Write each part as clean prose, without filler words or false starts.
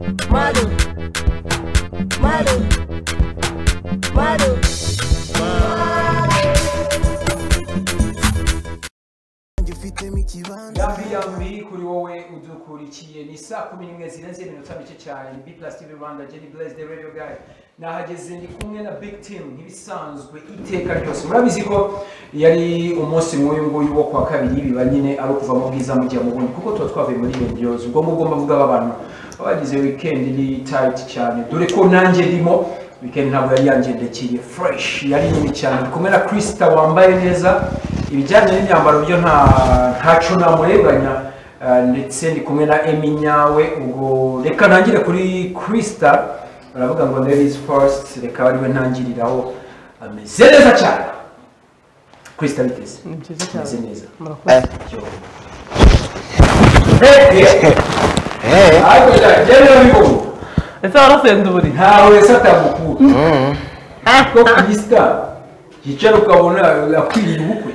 Malo. Malo. Malo. Yambi kuri wowe udukurikiye ni saa 11 zirenze iminota mike cyane. Ni B Plus TV Rwanda, Jenny Blaze the radio guy. Nahageze ndi kumwe na big team nk'ibisanzwe iteka ryose. Murabizi ko yari umunsi nk'uyu nguyu wo kwa kabiri, biba nyine ari ukuva mu bwiza mujya mu bundi, kuko tuba twavuye muri iyo. Ubwo ngubwo mbavuga abantu bagize weekend iri tight cyane, dore ko nanjye ndimo. Weekend ntabwo yari yangendekeye fresh, yari nini cyane. Ndi kumwe na Krista wambaye neza, ibijyanye n'imyambaro byo ntaco namurenganya, ndetse ndi kumwe na Emi Nyawe. Ubwo reka ntangire kuri Krista, baravuga ngo ladies first, reka ariwe ntangiriraho. Ameze neza cyane Krista, biteze? Ni byiza cyane. Ameze neza. Murakoze. Ariko njyewe nabibonye. Ese warasenze uburiri? Ntawe wese atamukura ko Krista yicara ukabona akwiriye ubukwe.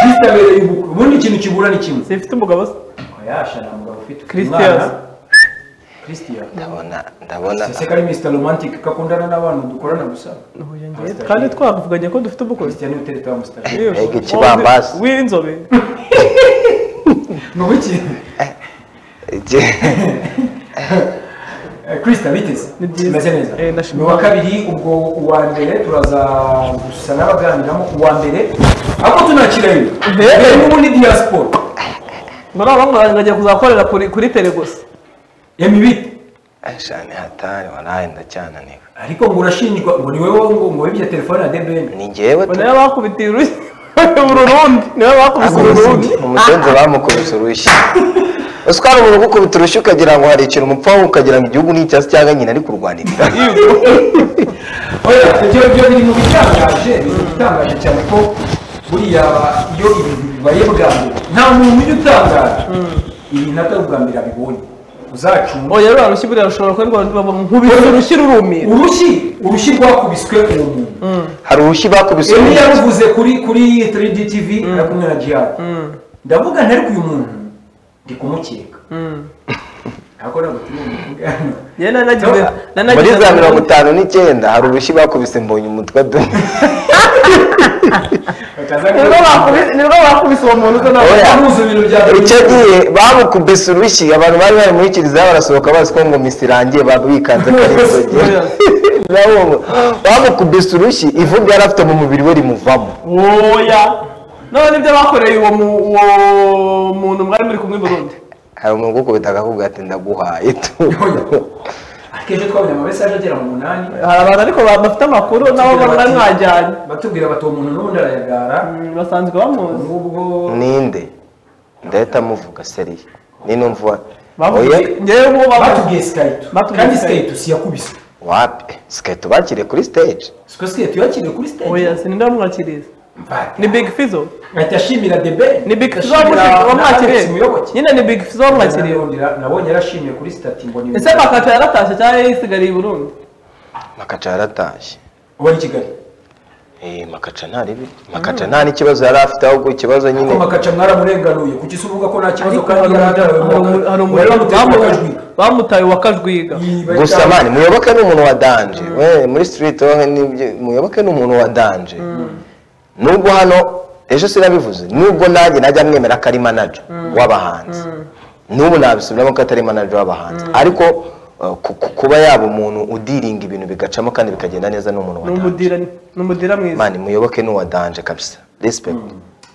Krista abereye ubukwe. Ubundi ikintu kibura ni kimwe. Sifite umugabo se? Yasha, nta mugabo ufite. Christian. Umwana. Christian. Ndabona. Ese kari Mr Romantic kakundana n'abantu dukorana gusa. Oya, njye kandi twavuganye ko dufite ubukwe. Christian ni utereta wa mustache. Yewe. Mbega ikibambasi. W'inzobe. Ni ubuki? Krista, biteze? Ni byiza. Meze neza. Ndashima. Ni uwa kabiri, ubwo uwa mbere turaza gusa n'abaganiramo uwa mbere, ahubwo tunakira yo. Mbere n'ubundi diaspora. Ngo nabo ngo bagiye kuzakorera kuri tele gusa. Emi, bite? Shani hatari walahi, ndacyananiwe. Ariko ngo urashinjwa ngo ni wowe ngo wibye telefone ya Deben. Ni njyewe. Ngo niwe bakubitiye urushyi ururundi, niwe bakubise ururundi. Umusenzi bamukubise urushyi. Uzi ko hari umuntu ugukubita urushyi ukagira ngo hari ikintu umupfa, ukagira ngo igihugu ni icyasi cyangwa nyina ari kurwanirira. Oya, ibyo byo biri mu bitangaje, biri mu bitangaje cyane, ko buriya iyo ibintu bibaye bwa mbere, nta muntu ujya utangaje ibintu atari ubwa mbere abibonye. Uzacunga. Oya, ruriya rushyi buriya rushobora kuba nkubise urushyi rurumira. Urushyi rwakubiswe uwo muntu. Hari urushyi bakubise Emi urushyi. yaruvuze kuri 3D TV ari kumwe na Jihad. Ndavuga nti ariko uyu muntu ndi kumukeka, ariko ntabwo turi bumuvuge hano. Njye nanagize Muri nanagize za 59 hari urushyi bakubise mbonye umutwe du. Bakaza Nibwo bakubise uwo muntu uza nawe. Oya. Bamuzi ibintu bya Icyo gihe bamukubise urushyi, abantu bari bari muri kiliziya barasohoka bazi ko ngo misa irangiye, bikanze karizoge. Bamukubise urushyi, ivumbi yari afite mu mubiri we rimuvamo. Oya, none ibyo bakoreye uwo muntu mwari muri kumwe i Burundi? Hari umuntu ugukubita akakubwira ati ndaguhaye tu. Ariko ejo twabonye ama message agera mu 8. Hari abantu ariko bafite amakuru nabo bamwe mwajyanye. Batubwira bati uwo muntu n'ubundi arayagara. Basanzwe bamuzi. Ubwo Ninde ndahita muvuga seriye ninumva? Bavuze Oya. njyewe uwo bavuze. Batubwiye Skype. Batubwiye Kandi Skype. Skype si yakubiswe. Wapi, siketo bakiriye kuri stage. Siko Skype yakiriwe kuri stage. Oya, sininde wamwakiriye? Mvate. Ni Big Fizzo. Ahita ashimira The Ben. Ni Big Fizzo Ashimira wamwakiriye. Alex Muyoboke. Nyine ni Big Fizzo wamwakiriye. Nabonye yarashimiye kuri stati ngo ni Ese Makaca yaratashye cyangwa yisigariye i Burundi? Makaca yaratashye. Uba ari i Kigali. Makaca nta ribi, Makaca nta n'ikibazo yari afite, ahubwo ikibazo nyine Ko Makaca mwaramurenganuye, kuki se uvuga ko nta kibazo Ariko kandi yaratawe? hari Wari wamuteye akajwi. bamutaye uwa Kajwiga. Gusa mani Muyoboke ni umuntu wa danje we muri street wowe Muyoboke ni umuntu wa danje, nubwo hano ejo sinabivuze, nubwo nanjye najya mwemera ko ari manager w'abahanzi, n'ubu nabisubiramo ko atari manager w'abahanzi, ariko kuba yaba umuntu udiringa ibintu bigacamo kandi bikagenda neza, ni umuntu wa Ni danje. umudira, ni umudira mwiza. Mani Muyoboke ni uwa danje kabisa, respect.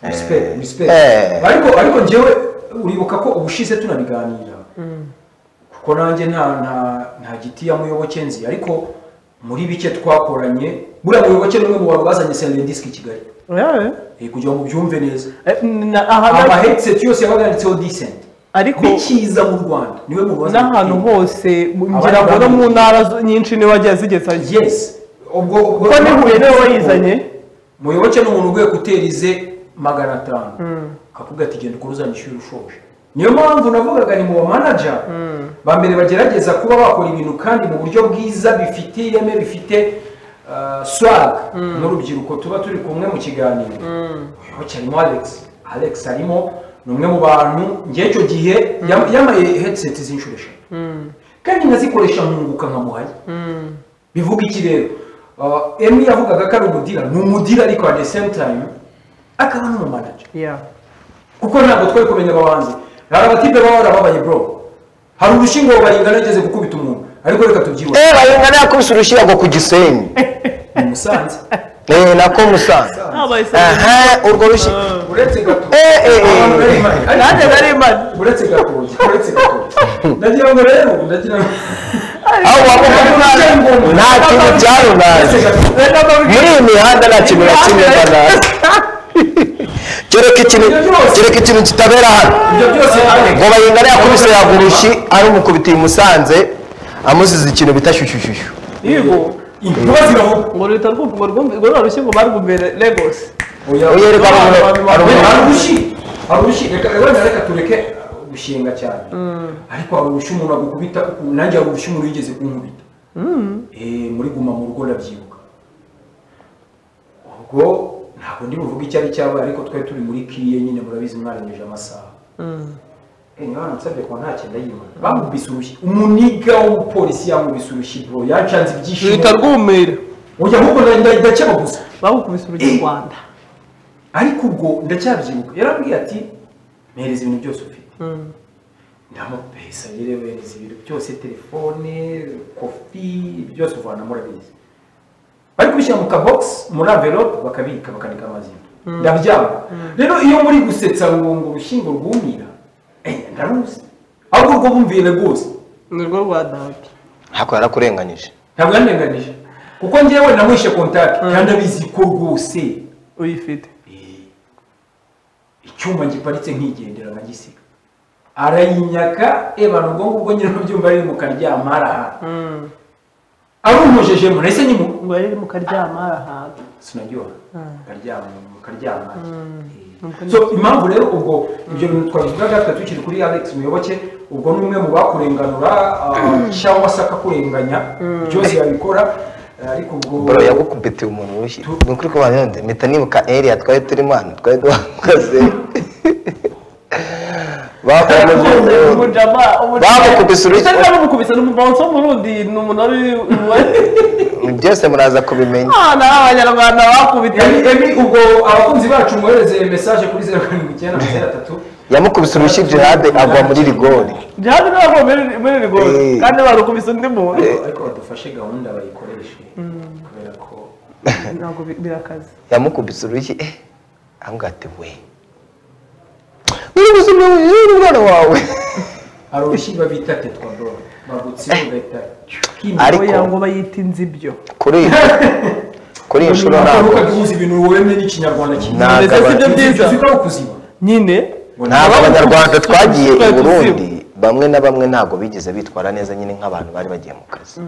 Respect, respect. Ariko njyewe uribuka ko ubushize tunabiganira, kuko nanjye nta giti ya Muyoboke nzi, ariko muri bike twakoranye, buriya Muyoboke ni umwe mu bantu bazanye Silent Disc i Kigali. Oya. Kugira ngo mubyumve neza, Aha ama headset yose yabaga yanditseho Decent ariko bikiza mu Rwanda niwe muntu wazanye. N'ahantu hose ngira ngo no mu ntara nyinshi niwe wagiye azigezayo. Yes, ubwo Kuko ni Huye niwe wayizanye. Muyoboke ni umuntu uguye kuterize 500 akakubwira ati genda ukore uzanyishyura ushoje. Niyo mpamvu navugaga ni mu ba manager ba mbere bagerageza kuba bakora ibintu kandi mu buryo bwiza, bifite ireme, bifite swag n'urubyiruko tuba turi kumwe mu kiganiro. Muyoboke harimo Alex, Alex arimo, ni umwe mu bantu njye icyo gihe yamaye headset z'inshuro 3. Kandi nkazikoresha nkunguka nkamuhaye. Bivuga iki rero? Emi yavugaga ko ari umudealer, ni umudealer ariko at the same time akaba n'umumanager. Kuko ntabwo twari kumenya abahanzi. Hari abatipe baba barababaye bro. Hari urushingo Bayingana yageze gukubita umuntu, ariko reka tubyibone. Bayingana yakubise urushingo ngo ku Gisenyi. Ni Musanze. Nako Musanze. Aha, urwo rushingo. Uretse gato. Nanjye nari mpari. Uretse gato, uretse gato. Ndagira ngo rero, ndagira ngo aho wavuga nta kintu cyarunaze. Muri iyi mihanda nta kintu na kimwe mbanazi. Kereka ikintu kitabera hano. Ngo Bayingana yakubise yagurushi ari umukubitiye Musanze amuziza ikintu bita shyushyushyushyu. Yego. Inkuba ziravuga. Ngo ruhita rwumva ngo rwa rushyingo barwumviye Lagos. Uyereka hari urushi reka tureke gushinga cyane. Ariko hari urushi umuntu agukubita, nanjye hari urushi umuntu yigeze kunkubita. Muri guma mu rugo ndabyibuka. Ubwo ntabwo ndi buvuge icyo ari cyabaye ariko twari turi muri kiye nyine murabizi mwarengeje amasaha. Niba nansabye ko nta kintu ndayimana. Bamubise urushyi. Umuniga w'umupolisi yamubise urushyi bro. Yancanze ibyishimo. Ruhita rwumira. Oya ahubwo ndakeba gusa. Bagukubise urushyi Rwanda. Ariko ubwo ndacyabyibuka. Yarambwiye ati mpereza ibintu byose ufite. Ndamupesa yerewereza ibintu byose, telefone, kofi, byose uvana murabizi. Bari kubishyira mu kabox muri envelope bakabika bakandika amazina. Ndabyanga. Rero iyo muri gusetsa ngo urushingo rwumira, ndaruzi. Ahubwo urwo bumviye rwose. Ni rwo rwa data. Hako yarakurenganyije. Ntabwo yandenganije. Kuko njyewe namwishe contact kandi abizi ko rwose uyifite. Icyuma giparitse nkigendera nkagisiga. Arayinyaka ebana ubwo ngubwo nyine mubyumva ari mu karyama araha. Arumujejemo nahise nyimu ngo ari mu karyama araha. Sinajyoha. Karyama mu karyama. So impamvu rero ubwo ibyo bintu twabivugaga tukiri kuri Alex Muyoboke, ubwo ni umwe mu bakurenganura cyangwa se akakurenganya byose yabikora ariko ubwo bro yagukubitiye umuntu urushyi. Ni ukuri ko banyanze mpita nibuka area twari turimo hano twari duhagaze. Bamukubise urushyi. Bamukubise n'umubounce wo mu Burundi ni umuntu wari byose muraza kubimenya. Abanyarwanda bakubita. Emi ubwo abakunzi bacu mwohereze message kuri 0793. Yamukubise urushyi Jihad agwa muri rigori. Jihad nawe agwa muri rigori kandi barukubise undi muntu. Ariko badufashe gahunda bayikoreshe kubera ko ntabwo birakaze. Yamukubise urushyi ambwa ati we uri gusubira umwana wawe. Hari urushyi babita tetwa bro. Bagutse ugahita ariko ngo bayita inzibyo. Kuri inshuro ntabwo ukaguza ibintu wemye n'ikinyarwanda kimwe. Ntabwo byiza. Nyine ntabwo abanyarwanda twagiye i Burundi bamwe na bamwe ntabwo bigeze bitwara neza nyine nk'abantu bari bagiye mu kazi.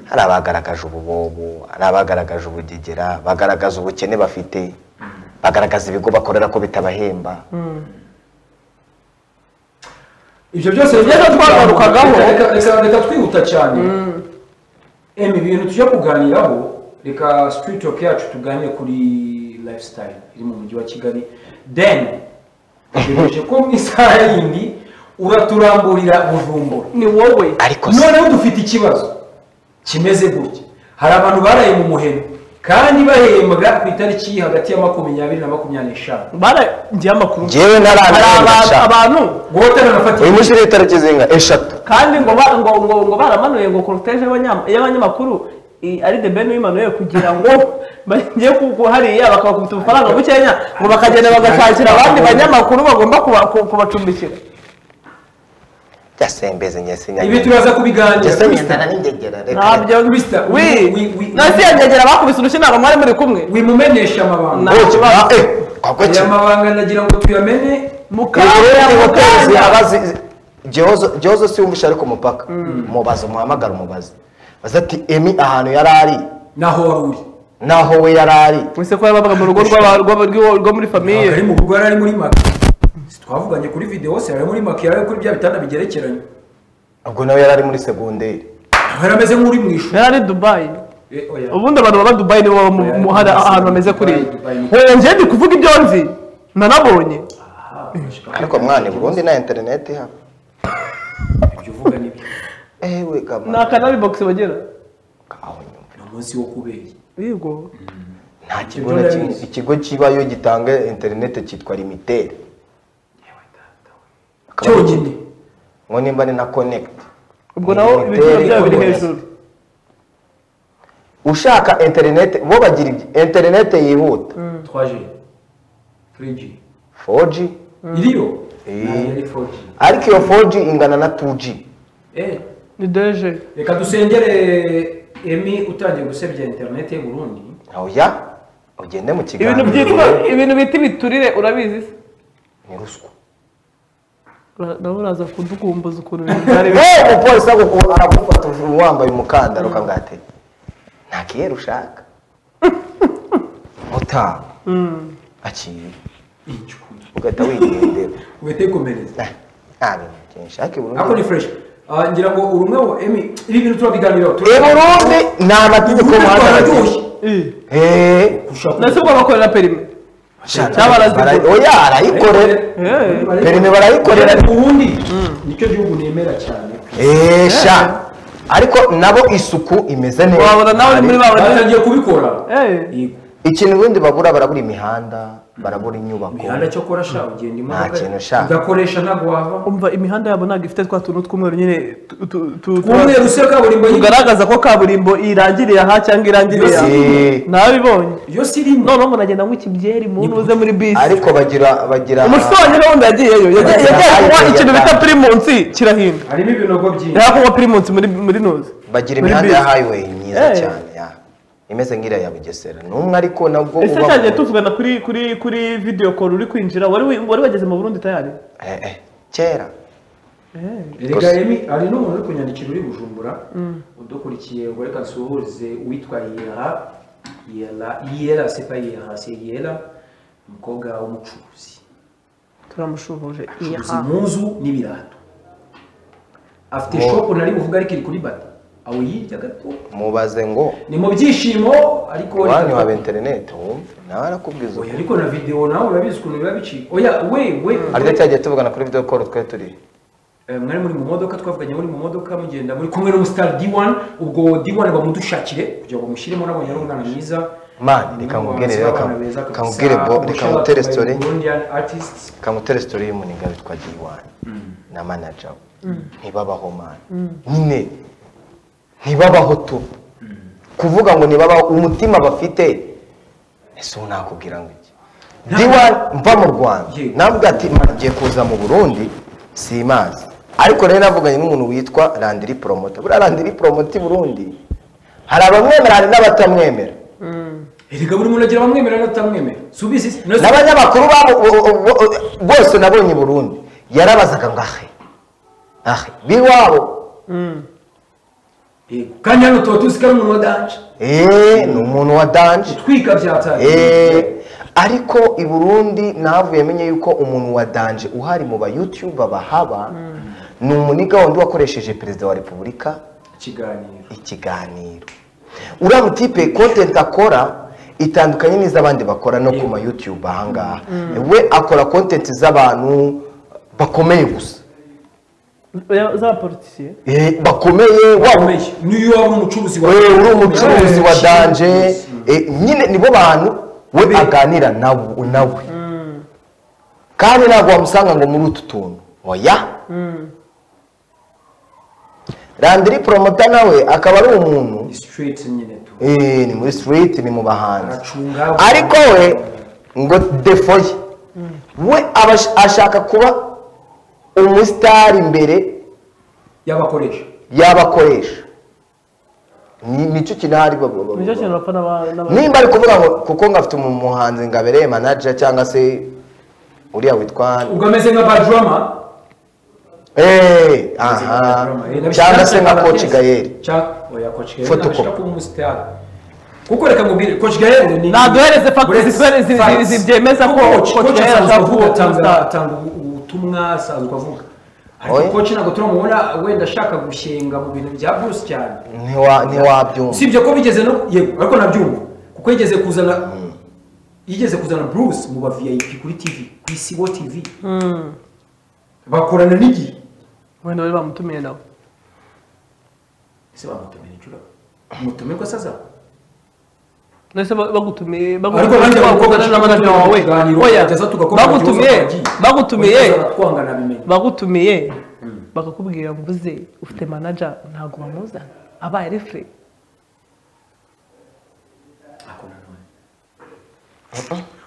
Hari abagaragaje ububobo, hari abagaragaje ubugegera, bagaragaza ubukene bafite, bagaragaza ibigo bakorera ko bitabahemba. Ibyo byose rero twagarukagaho. Reka twihuta cyane. Emi ibintu tujya kuganiraho, reka street talk yacu tuganire kuri lifestyle iri mu mujyi wa Kigali. Then tegereje ko mu isaha yindi uraturamburira Bujumbura. Ni wowe. Ariko noneho dufite ikibazo kimeze gutya. Hari abantu baraye mu muheno kandi bahembwa ku itariki hagati ya 20 na 25. Bara ngiye amakuru. Jewe ntarana abantu gotera nafatiye. Uyu munsi ni itariki zinga 3. Kandi ngo ngo baramanuye ngo cortege y'abanyamakuru ari de Ben wimanuye kugira ngo bagiye hariya bakabakubita ubufaranga bukenya ngo bakagenda bagashakira abandi banyamakuru bagomba kubacumbikira. Byasembeze nyese. Ibi turaza kubiganira. Byasembeze n'ingegera reka. Ntabyo wi. Nasi yangegera bakubise urushyi ntabwo mwari muri kumwe. Wimumenesha amabanga. Aya mabanga ndagira ngo tuyamene mukaya. Gihozo si wumvisha ariko mupaka. Mubaze muhamagara umubaze. Baza ati Emi ahantu yarari naho wari uri. Naho we yarari. Mwese ko yabaga mu rugo rwa muri famille. Ari mu rugo ari muri maka. Twavuganye kuri video se ari muri maka yari kuri bya bitanda bigerekeranye. Ubwo nawe yarari muri secondaire. Yari ameze nk'uri mu ishuri. Yari Dubai. Ubundi abantu baba Dubai nibo baba ahantu bameze kuri. Oya nje ndi kuvuga ibyo nzi. Nanabonye. Ariko mwana Burundi na internet haba. Ibyo uvuga nibyo. Ewe gama. Nta Canal Box bagira. Aho nyumva. Ni umunsi wo kubera. Yego. Nta kigo na kimwe, ikigo kibayo gitanga internet cyitwa Limitel. Cyonyine. Ngo nimba ni na Connect. Ubwo nawo ibiciro byabo biri hejuru. Ushaka internet bo bagira internet yihuta. 3G. 3G. 4G. Iriyo? Ari 4G. Ariko iyo 4G ingana na 2G. Ni 2G. Reka dusengere Emi utangiye gusebya internet y'u Burundi. Oya, ugende mu kiganiro. Ibintu byitwa ibintu bita ibiturire urabizi se? Ni ruswa. Nawe uraza kudukumbuza ukuntu ibintu byari bimeze. Umupolisi aragufata wambaye umukandara ukavuga ati nta kiyeri ushaka. Utaha. Akiri. Ugahita wigendera. Ugahita wikomereza. Nta bintu byinshi. Ariko i Burundi. Ako ni fresh. Ngira ngo urumwe wo Emi ibi bintu turabiganiraho. I Burundi nta mategeko y'umuhanda araryoshye. Nase ubwo bakorera perime. Oya arayikorera. Perime barayikorera. Ubundi nicyo gihugu nemera cyane. Sha. Ariko nabo isuku imeze neza. Wabona nawe muri babo batangiye kubikora. Ikintu ubundi babura barabura imihanda, barabura inyubako. Imihanda cyo kora sha ugenda imodoka. Nta kintu sha. Ugakoresha ntabwo wava. Umva imihanda yabo ntabwo ifite twa tuntu tw'umweru nyine tw'umweru se kaburimbo tugaragaza ko kaburimbo irangiriye aha cyangwa irangiriye aha. Nabibonye. Yo sirimo. None umuntu agenda anywa ikibyeri mu ntuze muri bisi. Ariko bagira umusore wanjye n'ubundi yagiyeyo. Yagiye kunywa ikintu bita Primus kirahinda. Harimo ibinogo byinshi. Yagiye kunywa Primus muri ntuze. Bagira imihanda ya highway myiza cyane. Imeze ngira ya Bugesera numwe ariko nabwo uba. Ese cyagiye tuvugana kuri video call uri kwinjira wari wageze mu Burundi tayari? Kera. Erega Emi ari n'umuntu uri kunyandikira uri Bujumbura udukurikiye ngo reka nsuhuze uwitwa Yera Yera c'est pas Yera c'est Yera umukobwa w'umucuruzi. Turamushuhuje Yera. Impuzu n'ibirato. Afite shop nari buvuga ariko iri kuri bata. Aho yirya gato mubaze ngo ni mu byishimo ariko wanyu haba internet wumve nawe arakubwiza oya ariko na video nawe urabizi ukuntu biba bicika oya we ariko cyagiye tuvugana kuri video call twe turi mwari muri mu modoka twavuganye muri mu modoka mugenda muri kumwe n'umustar D1 ubwo D1 bamudushakire kugira ngo mushyiremo nabonye ari umwana mwiza man reka nkubwire reka nkubwire bo reka ngutere story reka ngutere story y'umuniga witwa D1 na manager ntibabaho man nyine ntibabaho tu kuvuga ngo ntibabaho umutima bafite ese ubu nakubwira ngo iki D1 mva mu Rwanda navuga ati ngiye kuza mu Burundi simazi ariko rero navuganye n'umuntu witwa Landry Promoter buriya Landry Promoter i Burundi hari abamwemera hari n'abatamwemera erega buri muntu agira abamwemera n'abatamwemera subizi n'abanyamakuru bose nabonye i Burundi yarabazaga ngo ahe ahe biwabo kandi hano tuba tuzi ko ari umuntu wa danje ni umuntu wa danje utwika byatari ariko i Burundi navuye menye yuko umuntu wa danje uhari mu ba YouTuber bahaba ni umuniga wundi wakoresheje perezida wa repubulika ikiganiro uriya mutipe content akora itandukanye n'iz'abandi bakora no ku ma YouTube ahangaha we akora content z'abantu bakomeye gusa z'abapolitisiye bakomeye niyo waba umucuruzi wa uri umucuruzi wa danje nyine nibo bantu we aganira nawe kandi ntabwo wamusanga ngo muri utu tuntu oya Landry Promoter nawe akaba ari umuntu ni muri street ni mu bahanzi ariko we ngo defoye we ashaka kuba umusitari imbere y'abakoresha nicyo kintu hari nimba ari kuvuga ngo kuko ngafite umuhanzi ngabereye manager cyangwa se uriya witwa ubwo ameze nka Badrama cyangwa se nka Coach Gael kuko reka ngubwire Coach Gael ni naduhereze facts zibyemeza ko Coach Gael atanga ubutumwa asanzwe avuga ariko coach ntabwo turamubona wenda ashaka gushyenga mu bintu bya Bruce cyane ntiwabyumva usibye ko bigeze no yego ariko nabyumva kuko yigeze kuzana Bruce mu ba VIP kuri TV ku Isibo TV bakorana n'igihe wenda bari bamutumiye nawe. Ese bamutumira inshuro umutumirwa saza Nese bagutumiye Ariko nanjye abakobwa na manager wawe oya bagutumiye twangana bimenye bagutumiye bakakubwira ngo uze ufite manager ntago bamuzana abaye refre.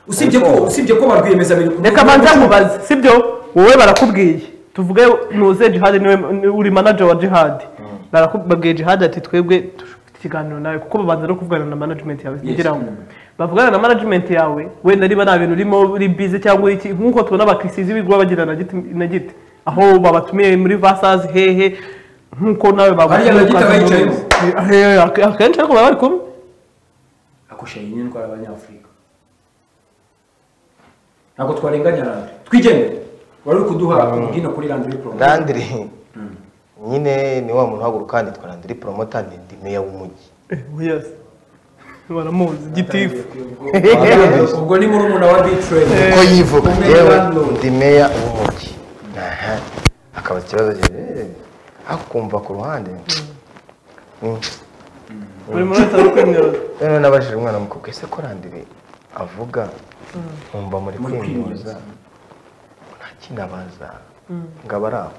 Usibye ko barwiyemeza reka banza nkubaze sibyo wowe barakubwiye tuvuge nuze Jihad niwe uri manager wa Jihad barakubwiye Jihad ati twebwe ikiganiro nawe kuko babanza no kuvugana na management yawe kugira ngo bavugana na management yawe wenda niba nta bintu urimo uri busy cyangwa iki nkuko tubona abakirisizi bigwa bagirana na giti aho babatumiye muri Vasas hehe nkuko nawe bagutumiye akenshi ariko baba bari kumwe akosha iyi ndwara abanyafurika ntabwo twarenganya Landry twigendere wari uri kuduha ubwino kuri Landry Promoter. Landry nyine ni wa muntu uhaguruka nitwa Landry Promoter ndi meya w'umujyi. Yes baramuzi gitifu ubwo ni murumuna wa B-Train uko yivuga yewe ndi meya w'umujyi. Akaba ikibazo akumva ku ruhande buri muntu wese ari kwimyoza. Rero nabajije umwana mukobwa ese ko Landry avuga nkumva muri kwimyoza nta kinabaza ngo aba ari aho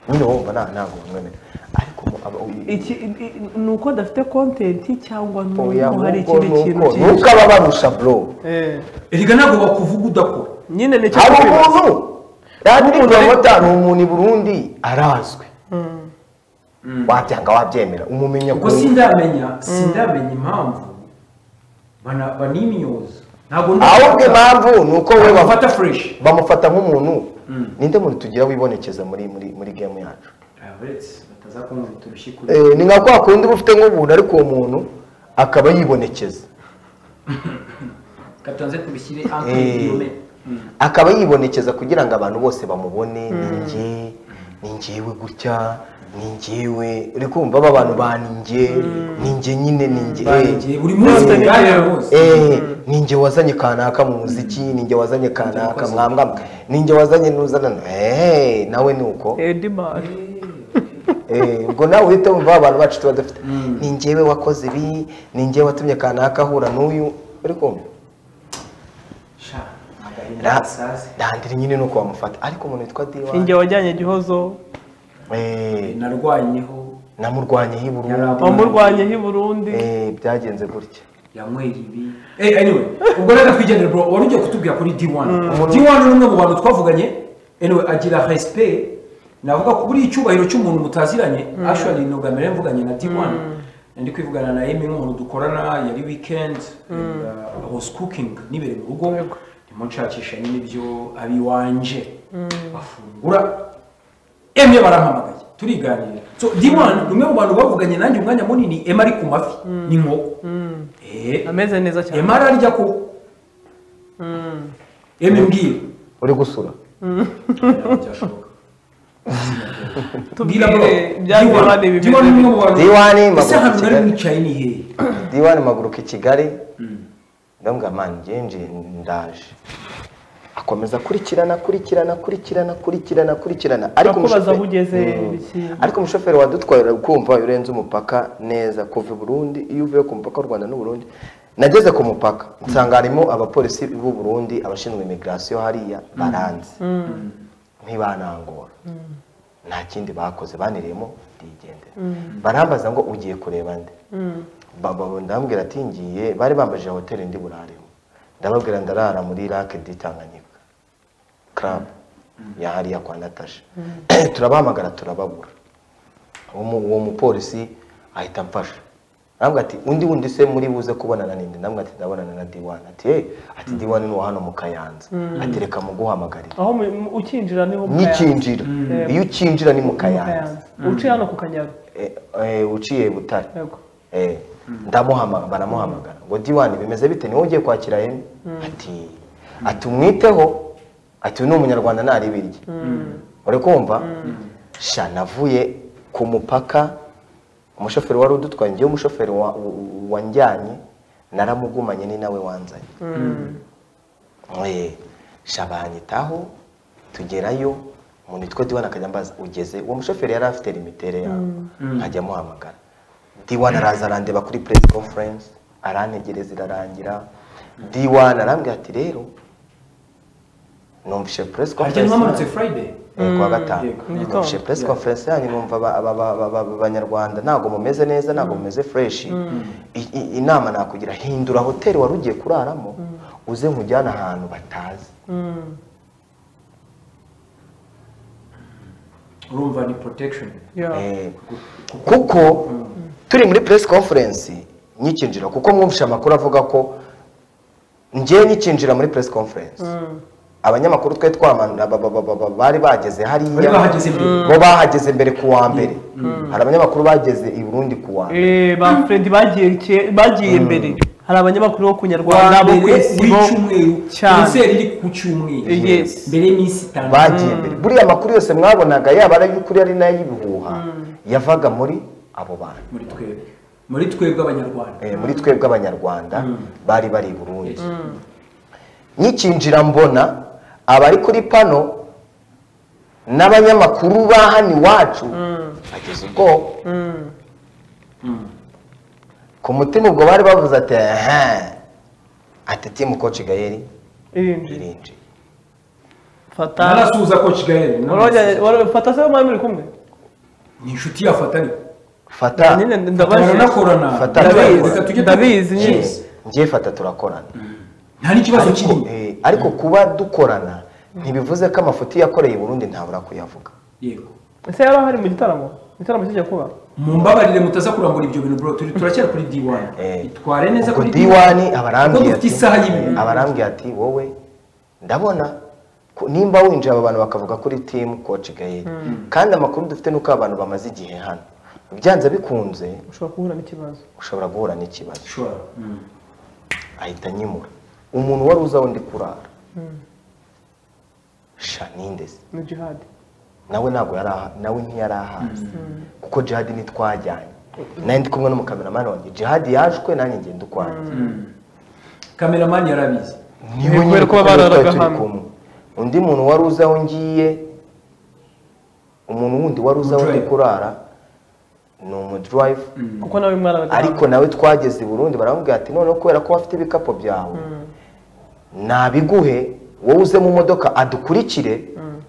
nyine wumva ntabwo bamwemera ariko iki ni uko adafite content cyangwa nuko hari ikindi kintu nuko aba barusha bro erega ntabwo bakuvuga udakora nyine nicyo hari umuntu Landry Promoter ni umuntu i Burundi arazwi wabyanga wabyemera umumenya ubwo sindamenya impamvu banimyoza ntabwo ahubwo impamvu ni uko we bafata fresh bamufata nk'umuntu ninde muntu tugira wibonekeza muri muri muri game yacu ni nka kwa kundi uba ufite nk'ubuntu ariko uwo muntu akaba yibonekeza katanze tubishyire entre akaba yibonekeza kugira ngo abantu bose bamubone ni njyewe gutya ni njyewe uri kumva aba bantu baninjye ni njye nyine ni njye buri munsi ni njye wazanye kanaka mu muziki ni njye wazanye kanaka mwambwa ni njye wazanye nuzana nawe ni uko ubwo nawe uhita wumva abantu bacu tuba dufite ni njyewe wakoze ibi ni njyewe watumye kanaka ahura n'uyu uri kumva Landry nyine nuko bamufata ariko umuntu witwa D1 njye wajyanye Gihozo narwanyeho namurwanyeho i Burundi wamurwanyeho i Burundi byagenze gutya yanywera ibi anyway ubwo reka twigendere bro wari ugiye kutubwira kuri D1 D1 ni umwe mu bantu twavuganye anyway agira respect navuga ko buri icyubahiro cy'umuntu mutaziranye actually ni ubwa mbere mvuganye na D1 ndi kwivugana na Amy nk'umuntu dukorana yari weekend I was cooking nibereye mu rugo ndimo nshakisha nyine ibyo abiwanje bafungura Emye barampamagaye turiganira so D1 ni umwe mu bantu bavuganye nanjye umwanya munini Emma ari ku mafi n'inkoko ameze neza cyane Emma ararya ko Emmy mbwira uri gusura tubwire ibya D1 bimeze D1 ese ahantu mwari mwicaye ni hehe D1 maguruka i Kigali ndambwira man ngenje ndaje akomeza kurikirana ariko ariko umushoferi wadutwaye kumva urenze umupaka neza kuva i Burundi iyo uvuye ku mupaka w'u Rwanda n'u Burundi nageze ku mupaka nsanga harimo abapolisi b'u Burundi abashinzwe immigration hariya baranze ntibanangora nta kindi bakoze baniriyemo ndigendera barambaza ngo ugiye kureba nde ndambwira ati ngiye bari bambajije hoteli ndi buraremo ndababwira ndarara muri Lac de Tanganyika club ya hariya kwa Natasha turabahamagara turababura uwo mupolisi ahita amfasha arambwira ati undi wundi se muri buze kubonana ninde ndamubwira ati ndabonana na D1 ati hey ati D1 ni hano mu Kayanza ati reka muguhamagarire aho ukinjira niho mu Kayanza nikinjira iyo ukinjira ni mu Kayanza uciye hano ku Kanyaru uciye Butare ndamuhamagara baramuhamagara ngo D1 bimeze bite niwe ugiye kwakira Emmy ati ati umwiteho ati ni umunyarwanda ntari birya uri kumva sha navuye ku mupaka umushoferi wari udutwaye ngiye umushoferi wanjyanye naramugumanye ni nawe wanzanye sha banyitaho tugerayo Umuntu witwa D1 akajya ambaza ugeze, uwo mushoferi yari afite limitere yawe, nkajya amuhamagara. D1 araza arandeba kuri press conference, arantegereza irarangira. D1 arambwira ati rero numvise press Harya conference ntiwamanutse Friday? Kuwa gatanu Mu gitondo. numvise press conference yanyu, numva abanyarwanda ntabwo mumeze neza, ntabwo mumeze fresh. Inama nakugira, hindura hoteli wari ugiye kuraramo, uze nkujyane ahantu batazi. Urumva ni protection. Yeah. Kuko turi muri press conference nyikinjira, kuko mwumvishe amakuru avuga ko njye nyikinjira muri press conference abanyamakuru twe twamanura bari bageze hariya, Bari bahageze mbere. Bo bahageze mbere ku wa mbere. Hari abanyamakuru bageze i Burundi ku wa mbere. Ba Fred bagiye mbere. Hari abanyamakuru bo ku Nyarwanda bo ku Isibo w'icyumweru, cyane. Concert iri ku cyumweru. Yes. Mbere y'iminsi itanu. Bagiye mbere. Buriya amakuru yose mwabonaga, yaba ari ay'ukuri ari n'ay'ibihuha, yavaga muri abo bantu. Muri twebwe. Muri twebwe Abanyarwanda. Muri twebwe Abanyarwanda bari bari i Burundi. Nyikinjira mbona abari kuri pano n'abanyamakuru ba hano iwacu bageze ubwoba. Ku mutima ubwo bari bavuze ati ehe, ati team Coach Gael irinjiye. Fata. Narasuhuza Coach Gael. Fata se mwari muri kumwe? Ni inshuti ya Fata ariko. Fata. Nyine ndabaje. Baranakorana. Fata. Ndabizi. Ndabizi nyine. Ngiye Fata turakorana. Nta n'ikibazo kirimo. Ariko kuba dukorana ntibivuze ko amafuti yakoreye i Burundi ntabura kuyavuga. Yego. Ese yari ahari mu gitaramo? Igitaramo kijya kuba? Mumbabarire mutaza kurambura ibyo bintu bro, turacyari kuri D1. Itware neza kuri D1. Abarambwiye ati isaha y'ibintu. Abarambwiye ati wowe ndabona nimba winjira aba bantu bakavuga kuri team Coach Gael. Kandi amakuru dufite nuko abantu bamaze igihe hano. Byanze bikunze ushobora guhura n'ikibazo. Ushobora guhura n'ikibazo. Sure. Ahita nyimura. Umuntu wari uza wundi kurara. Sha ninde se? Ni Jihad. Nawe ntabwo yari nawe ntiyari ahazi. Kuko Jihad nitwajyanye. Naye ndi kumwe n'umukameramani wanjye. Jihad yajwe nanjye ngenda ukwanjye. Kameramani yarabizi. Niwe nyine kuko bararaga hamwe. Undi muntu wari uza aho ngiye, umuntu wundi wari uza aho ndi kurara ni umudrive. Kuko nawe mwararaga. Ariko nawe twageze i Burundi baramubwira ati noneho kubera ko bafite ibikapo byawe nabiguhe wowe uze mu modoka adukurikire,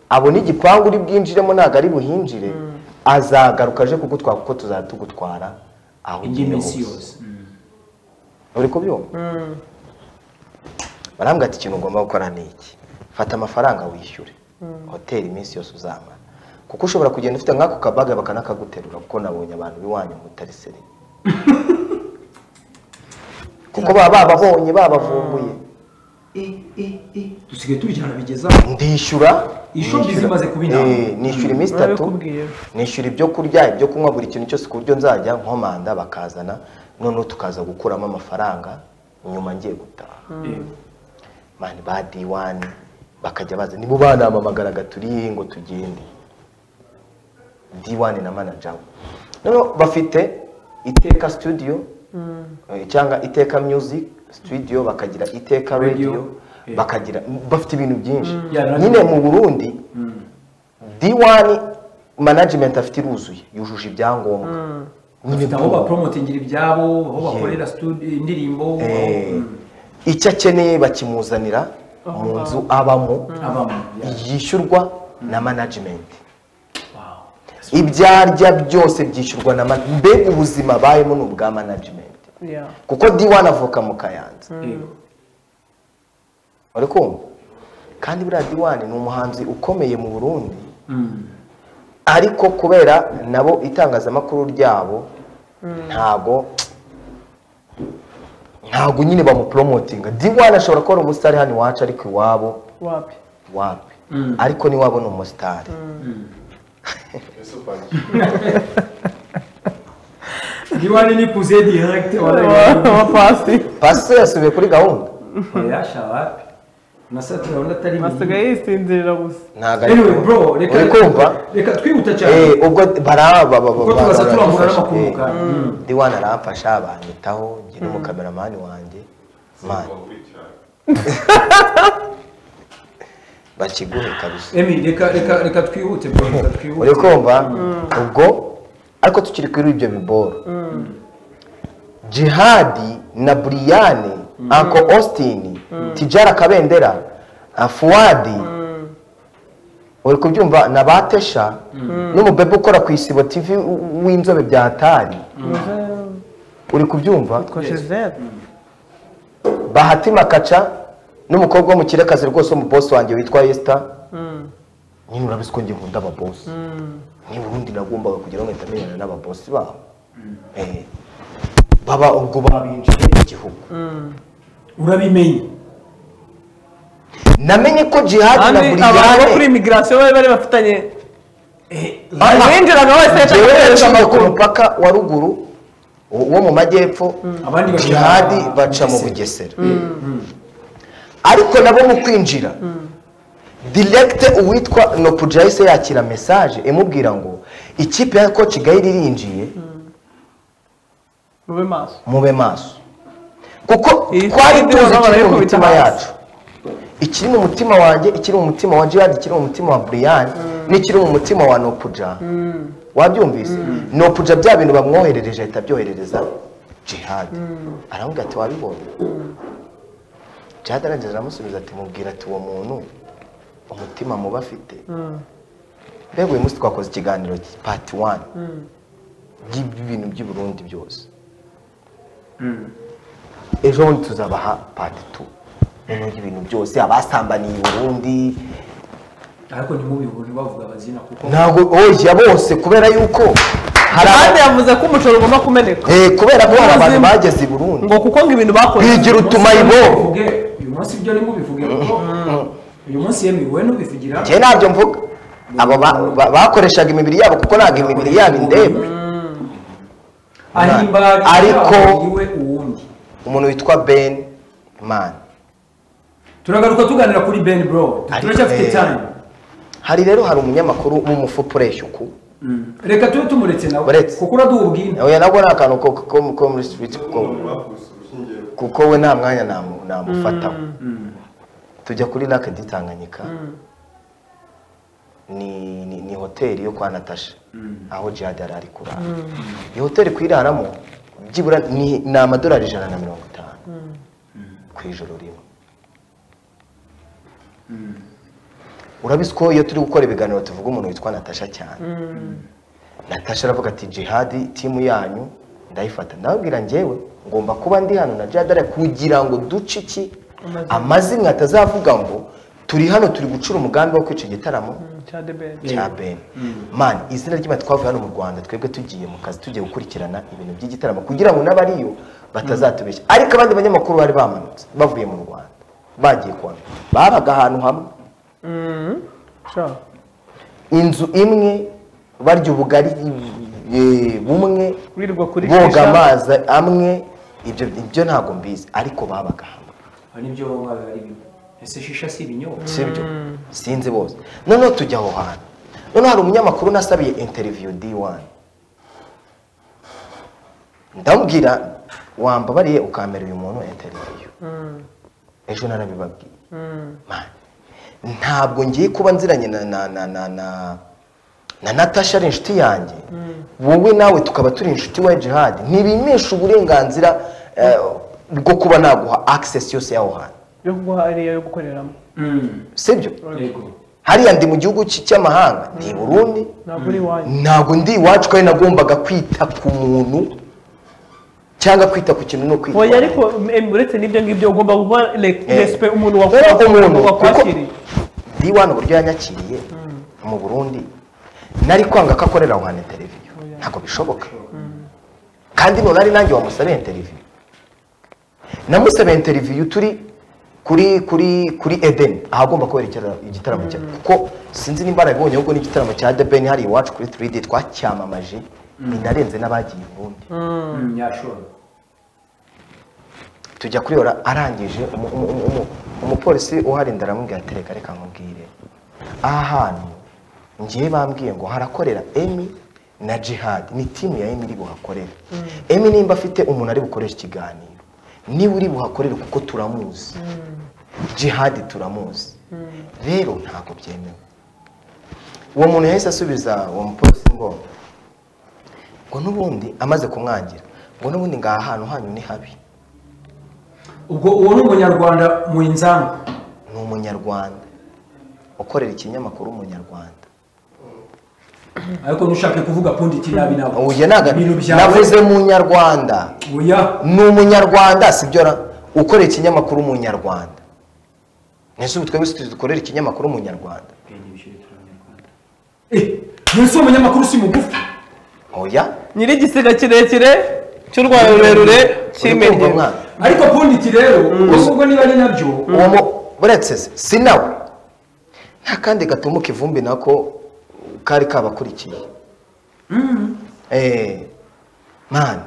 abone igipangu uri bwinjiremo ntabwo ari buhinjire, azagaruka aje kugutwara kuko tuzatugutwara aho ugiye hose. Uri kubyumva? Barambwira ati ikintu ugomba gukora ni iki, fata amafaranga wishyure hoteli iminsi yose uzamara, kuko ushobora kugenda ufite nk'ako kabaga bakanakaguterura, kuko nabonye abantu b'iwanyu mutari seri, kuko baba bababonye babavumbuye. Dusigaye tubijyana bigeza ndishyura ishobi zimaze kubina, nishyura iminsi itatu, nishyura ibyo kurya, ibyo kunywa, buri kintu cyose ku buryo nzajya nkomanda bakazana, noneho tukaza gukuramo amafaranga nyuma ngiye gutaha. Mani ba D1 bakajya baza nibo banamamagaraga turi ngo tugende. D1 na manager noneho bafite Iteka studio cyangwa Iteka music studio, bakagira Iteka radio, bakagira bafite ibintu byinshi nyine mu Burundi. D1 management afite iruzuye, yujuje ibyangombwa, bafite aho bapromotingira ibyabo, aho bakorera studio indirimbo, icyo akeneye bakimuzanira mu nzu abamo, yishyurwa na management. Ibyarya byose byishyurwa na mbega ubuzima bayemo ni ubwa management. Kuko D1 avuka mu Kayanza. Uri kumva? Kandi buriya D1 ni umuhanzi ukomeye mu Burundi, ariko kubera nabo itangazamakuru ryabo ntago nyine bamupromotinga. D1 ashobora kuba ari umusitari hano iwacu, ariko iwabo wapi wapi, ariko niwabo ni umusitari. D1 ni poussé direct wa pasi. Pasi yasubiye kuri gahunda. Oya shawapi. Nasatira urabona atari asigaye yisinzirira gusa. Ntago ari bro, reka kumva. Reka twihuta cyane. Ubwo baraba kuko tubaza turambura n'amakuru kandi. D1 aramfasha banyitaho, njye n'umukameramani wanjye. Man. Bakiguhe kabisa. Emi, reka twihute bro, reka twihute. Uri kumva? Ubwo ariko tukiri kuri ibyo biboro. Jihadi na Brian, Uncle Austin, Tijara Kabendera, Fuadi, uri kubyumva na Batesha n'umubebe ukora ku Isibo TV w'inzobe bya Hatari. Uri kubyumva? Bahati Makaca n'umukobwa wo mu Kirekazi rwose mu boss wanjye witwa Esther. Nyine urabizi ko njye nkunda aba boss. Ni Burundi nagombaga kugira ngo ntamenyane n'aba boss babo. Baba ubwo babinjiye igihugu. Urabimenye. Namenye ko Jihad na Buriyane abantu kuri immigration bari bafitanye binjiraga wese yaciye ku mupaka wa ruguru wo mu majyepfo, Jihad baca mu Bugesera. Ariko nabo mu kwinjira direct uwitwa Nopuja yahise yakira message imubwira ngo ikipe ya Coach Gael irinjiye, mube maso, mube maso, kuko twari tuzi ikiri mu mitima yacu, ikiri mu mutima wanjye, ikiri mu mutima wa Jihad, ikiri mu mutima wa Brian, n'ikiri mu mutima wa Nopuja. Wabyumvise? Nopuja bya bintu bamwoherereje ahita abyoherereza Jihad. Aramubwira ati wabibonye? Jihad arangije aramusubiza ati mubwira ati uwo muntu umutima muba afite. Mbega uyu munsi twakoze ikiganiro part 1 by'ibintu by'i Burundi byose. Ejo bundi tuzabaha part 2 noneho ibintu byose abasambaniye i Burundi. Ariko ntimubibone bavuga abazina kuko ntabwo oya bose, kubera yuko hari abandi yavuze ko umucoro ugomba kumeneka. Kubera ko hari abantu bageze i Burundi ngo kuko ngo ibintu bakoze bigira utumayibo. Uyu munsi ibyo ntimubivuge kuko uyu munsi yemi wowe ntubivugira. Njye ntabyo mvuga. Abo bakoreshaga imibiri yabo kuko ntabwo imibiri yabo indeba. Ariko umuntu witwa Ben Man, turagaruka tuganira kuri Ben bro, turacyafite time. Hari rero hari umunyamakuru w'umufupuresha uku. Reka tube tumuretse nawe kuko uraduha ubwine. Oya nabwo ni akantu ko muri street kuko we nta mwanya namufataho. Tujya kuri Lac de Tanganyika. Ni hoteli yo kwa Natasha aho Jihad yari ari kurara. Iyo hoteli kuyiraramo byibura ni amadolari 150 ku ijoro rimwe. Urabizi ko iyo turi gukora ibiganiro tuvuga umuntu witwa Natasha cyane. Natasha aravuga ati Jihad timu yanyu ndayifata. Ndababwira njyewe ngomba kuba ndi hano na Jihad kugira ngo duce iki amazimwe atazavuga ngo turi hano turi gucura umugambi wo kwica igitaramo cya Ben. Man, izina ry'Imana twavuye hano mu Rwanda twebwe tugiye mu kazi tugiye gukurikirana ibintu by'igitaramo kugira ngo n'abariyo batazatubeshya. Ariko abandi banyamakuru bari bamanutse bavuye mu Rwanda bagiye kwa babaga ahantu hamwe. Inzu imwe barya ubugari bumwe boga amazi amwe, ibyo ntabwo mbizi ariko babaga hamwe. Nibyo banywa biba ari bimwe. Ese shisha si ibinyobwa? Sibyo, sinzi bose. Noneho tujya aho hantu. Noneho hari umunyamakuru nasabiye interview D1. Ndamubwira wambabariye ukamera uyu muntu interview. Ejo narabibabwiye. Man, ntabwo ngiye kuba nziranye na Natasha ari inshuti yanjye. Wowe nawe tukaba turi inshuti wa Jihad. Ntibimesha uburenganzira bwo kuba naguha access yose yaho hantu. Yo kuguha area yo gukoreramo. Sibyo? Hariya ndi mu gihugu cy'amahanga, ndi Burundi. Ntabwo ndi iwacu kandi nagombaga kwita ku muntu cyangwa kwita ku kintu no kwita. Oya ariko uretse n'ibyo ngibyo ugomba guha respect umuntu wakwakiriye. D1 uburyo yanyakiriye mu Burundi nari kwanga ko akorera aho hantu interview. Ntabwo bishoboka. Kandi none ari nanjye wamusabe interview. Namusabe interview turi kuri Eden ahagomba kubera igitaramo cya kuko sinzi nimba arabibonye ahubwo n'igitaramo cya The Ben hari iwacu kuri 3D twacyamamaje binarenze n'abagiye Burundi. Tujya kuri ora arangije umupolisi uharinda aramubwira ati reka reka nkubwire aha hantu ngiye bambwiye ngo harakorera Emi na Jihad, ni timu ya Emi iri buhakorera. Emi nimba afite umuntu ari bukoresha ikiganiro niba uri buhakorere kuko turamuzi. Jihad turamuzi. Rero ntabwo byemewe. Uwo muntu yahise asubiza uwo mupolisi ngo n'ubundi amaze kumwangira ngo n'ubundi ngaha hantu hanyu ni habi. Ubwo uwo ni umunyarwanda mwenzangu? Ni umunyarwanda ukorera ikinyamakuru umunyarwanda. Ariko ntushake kuvuga punditi nabi nawe. Oya navuze munyarwanda. Oya ni umunyarwanda sibyo, ukorera ikinyamakuru umunyarwanda. Nese ubu twebwe dukorera ikinyamakuru umunyarwanda. Nese umunyamakuru si mugufi? Oya nyiri igisiga kirekire cy'urwayo rurerure cy'imenye. Ariko punditi rero ubwo niba ari nabyo uwo buretse si nawe nta kandi gatumuka ivumbi nako kari kabakurikiye. Man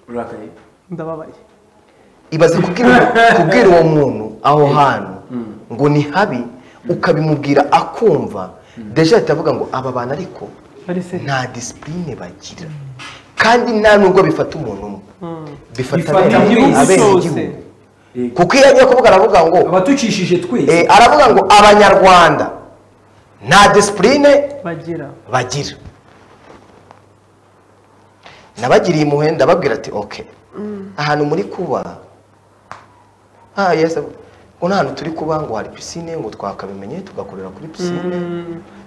urakaye ndababaye. Ibaze kubwira uwo muntu aho hantu ngo ni habi ukabimubwira akumva deja itavuga ngo aba bantu ariko nta discipline bagira, kandi nta nubwo bifata umuntu umwe bifata abenegihugu. Kuko iyo agiye kuvuga aravuga ngo abatukishije twese, aravuga ngo abanyarwanda nta discipline bagira. Nabagiriye impuhwe ndababwira ati okay, ahantu muri kuba yes, ngo nta hantu turi kuba ngo hari piscine ngo twakabimenye tugakorera kuri piscine.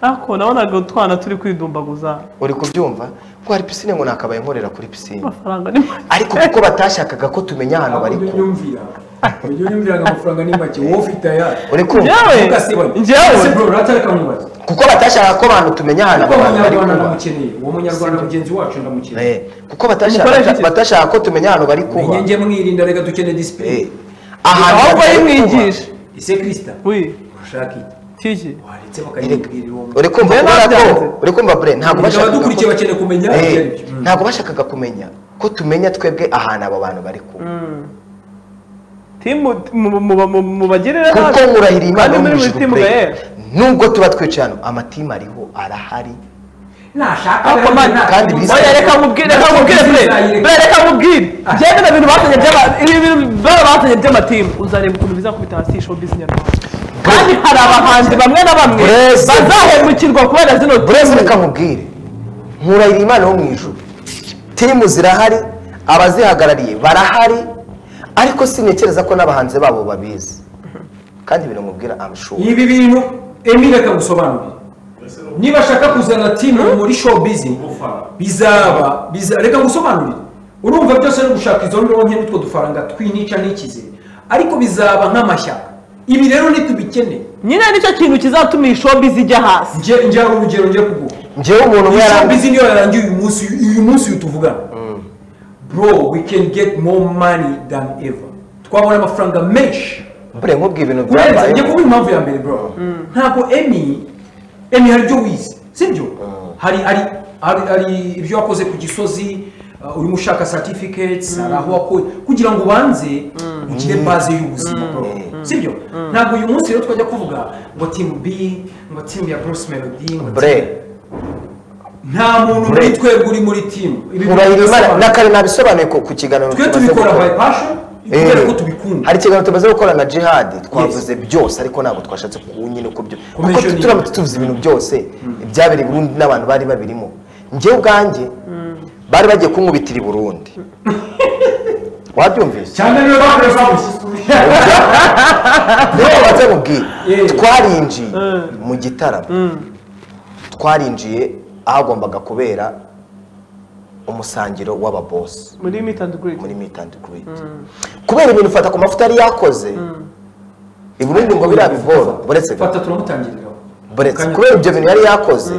Ako nabonaga utwana turi kwidumbaguza. Uri kubyumva ngo hari piscine ngo nakabaye nkorera kuri piscine. Amafaranga ni make. Ariko kuko batashakaga ko tumenya ahantu bari kuba. Unyumvira ngo amafaranga ni make wowe ufite aya. Uri kumva? Njyewe bro ratareka nkubaze. Kuko batashakaga ko abantu tumenya ahantu bari kuba. Ndamukeneye uwo munyarwanda mugenzi wacu ndamukeneye. Kuko batashaka ko tumenya ahantu bari kuba. Njye mwirinda rega dukeneye discipline. Ahantu bayimwigisha. Ise Krista. Oui. Urashaka iki? Kiki. Waretse bakayibwirira uwo. Uri kumva ko uri kumva bre ntabwo bashakaga abadukurikiye bakeneye kumenya ntabwo bashakaga kumenya ko tumenya twebwe ahantu abo bantu bari kuba. Timu mubagirira nabi. Kuko murahira Imana mu ijuru. Nubwo tuba twicaye hano amatimu ariho arahari. Nashaka kandi biza. Reka mubwire bre reka mubwire. Njyewe na bintu batanye by'aba by'amatimu uzareba ukuntu bizakubita hasi showbiz nyarwanda. Kandi hari abahanzi bamwe na bamwe bazahemukirwa kubera zino timu. Reka mubwire nkurahira Imana wo mu ijuru, timu zirahari, abazihagarariye barahari, ariko sinekereza ko n'abahanzi babo babizi. Kandi ibintu mubwira I'm sure. Ibi bintu Emile reka ngusobanurire. Niba ashaka kuzana timu muri showbiz bizaba reka ngusobanurire. Urumva byose no gushaka izo ndonke n'utwo dufaranga twinica n'ikize, ariko bizaba nk'amashyaka. Ibi rero nitubikene nyine nicyo kintu kizatuma iyi showbiz ijya hasi. Nje hari urugero ngiye kuguha. Njyewe umuntu umwe showbiz niyo yarangiye uyu munsi tuvugana. Bro, we can get more money than ever. Twabona amafaranga menshi. Bre nkubwiye ibintu byabaye. Ngiye kuvuga impamvu ya mbere bro. Ntabwo Emi hari ibyo wize, sibyo? Hari ibyo wakoze ku Gisozi, urimo ushaka certificates, hari aho wakoye kugira ngo ubanze ugire base y'ubuzima bro. Sibyo? Ntabwo uyu munsi rero twajya kuvuga ngo team B, ngo team ya Bruce Melody, ngo bre nta muntu muri twebwe uri muri team. Nakare nabisobanuye ku kiganiro twe tubikora by passion, kubera ko tubikunda. Hari ikiganiro tumaze gukora na Jihad twavuze byose ariko ntabwo twashatse kunyine uko byo. Kuko turamutse tuvuze ibintu byose ibyabereye i Burundi n'abantu bari babirimo. Njyewe ubwanjye bari bagiye kunkubitira i Burundi. Wabyumvise? Cyane niyo bakoresha. Twarinjiye mu gitaramo. Twarinjiye ahagombaga kubera umusangiro w'ababoss muri meet and greet. Muri meet and greet. Kubera ibintu Fata ku mafuta yari yakoze i Burundi ngo birabivora buretse Fata turamutangirira. Buretse kubera ibyo bintu yari yakoze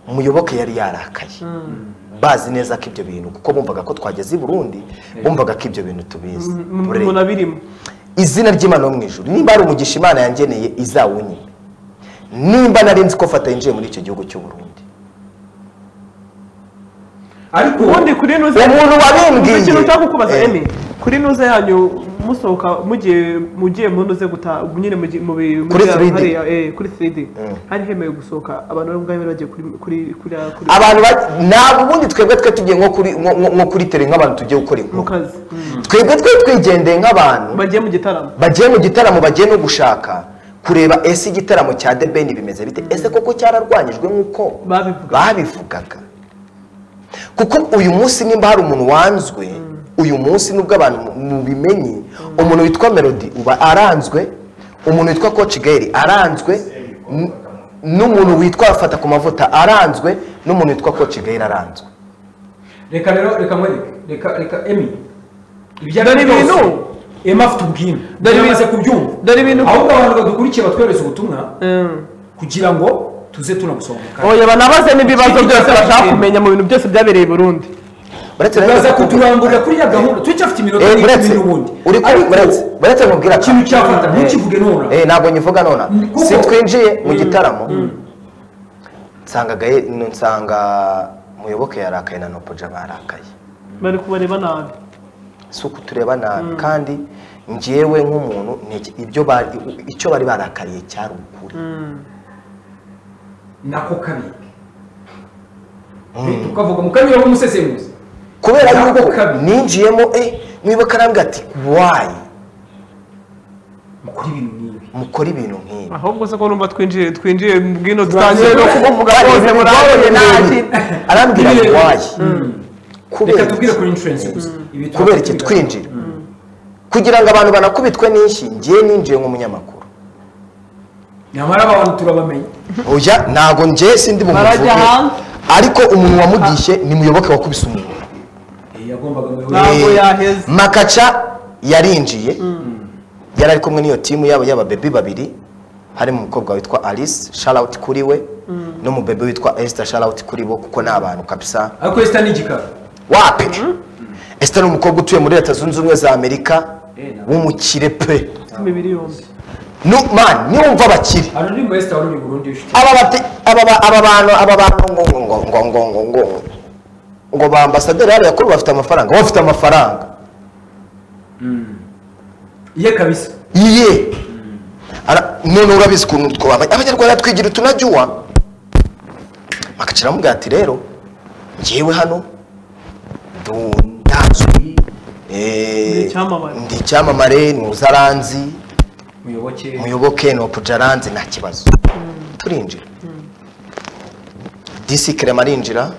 Muyoboke yari yarakaye. Bazi neza ko ibyo bintu kuko bumvaga ko twageze i Burundi, bumvaga ko ibyo bintu tubizi. Munabirimo. Izina ry'Imana mu ijuru nimba ari umugisha Imana yangeneye izawunyime. Nimba nari nzi ko Fata yinjiye muri icyo gihugu cy'u Burundi. Ariko ubundi kuri nuze umuntu wabimbwiye ikintu ushaka kubaza Emi, kuri nuze yanyu musohoka mugiye mu nuze guta nyine mu kuri 3D kuri 3D hari hemewe gusohoka abantu bari ngaho bagiye kuri abantu ntabwo ubundi twebwe twe tugiye nko kuri tele nk'abantu tugiye gukora inkuru. Twebwe twe twigendeye nk'abantu bagiye mu gitaramo, bagiye mu gitaramo, bagiye no gushaka kureba ese igitaramo cya The Ben bimeze bite, ese koko cyararwanyijwe nk'uko babivugaga. Kuko uyu munsi nimba hari umuntu wanzwe, uyu munsi nubwo abantu mubimenye, umuntu witwa Melody uba aranzwe, umuntu witwa Coach Gael aranzwe, n'umuntu witwa Fata ku mavuta aranzwe, n'umuntu witwa Coach Gael aranzwe. Reka rero reka mwereke, reka reka Emmy ibyo bintu Emma afite ubwino dore kubyumva dore ibintu ahubwo abantu badukurikiye batwereza ubutumwa kugira ngo tuze tunagusohoka. Oya banabaze n'ibibazo byose bashaka kumenya mu bintu byose byabereye i Burundi. Baza kuturamburira kuri ya gahunda tucyafite iminota n'ubundi. Uretse mubwira ikintu cyafata ntukivuge nona. Ntabwo nyivuga nona. Si twinjiye mu gitaramo nsanga Gael, nsanga Muyoboke yarakaye na Nopoja barakaye. Bari kubareba nabi. Si ukutureba nabi kandi njyewe nk'umuntu ibyo icyo bari barakariye cyari ukuri. Nako kabi. Tukavuga mukanyura nk'umusesenguzi. Kubera yuko ninjiyemo Muyoboke arambwira ati why mukora ibintu nk'ibi. Ahubwo se ko numva twinjiye bwino tutangiye no kuvuga bose murabonye naki arambwira why. Reka tubwire kuri insurance gusa. Kubera iki twinjira kugira ngo abantu banakubitwe n'inshyi, ngiye ninjiye nk'umunyamakuru. Nyamara abantu turabamenye. Oya ntago ngiye sindi bumuvuge. Ariko umuntu wamugishe ni Muyoboke wakubise umuntu. Yagombaga ntabwo yaheze. Makaca yarinjiye yari ari kumwe n'iyo timu yabo y'aba baby babiri, harimo umukobwa witwa Alice, shout out kuri we, no mu baby witwa Esther, shout out kuri bo kuko ni abantu kabisa. Ariko Esther ni igikara. Wapi? Esther ni umukobwa utuye muri Leta Zunze Ubumwe za Amerika w'umukire pe. Imibiri yombi. No man, niwumva abakire. Hano ni mu Esther wari Burundi ufite. Aba bantu ngo ngo ngo ngo ngo ngo ngo ba ambassadeur hariya kuri bafite amafaranga, bafite amafaranga. Iye kabisa. Iye. None urabizi ukuntu twaba abanyarwanda twigira utunajyuwa. Makacira mubwira ati rero njyewe hano ndazwi ndi icyamamare nuzaranzi Muyoboke no pujaranzi nta kibazo. Turinjira. DC Clement arinjira.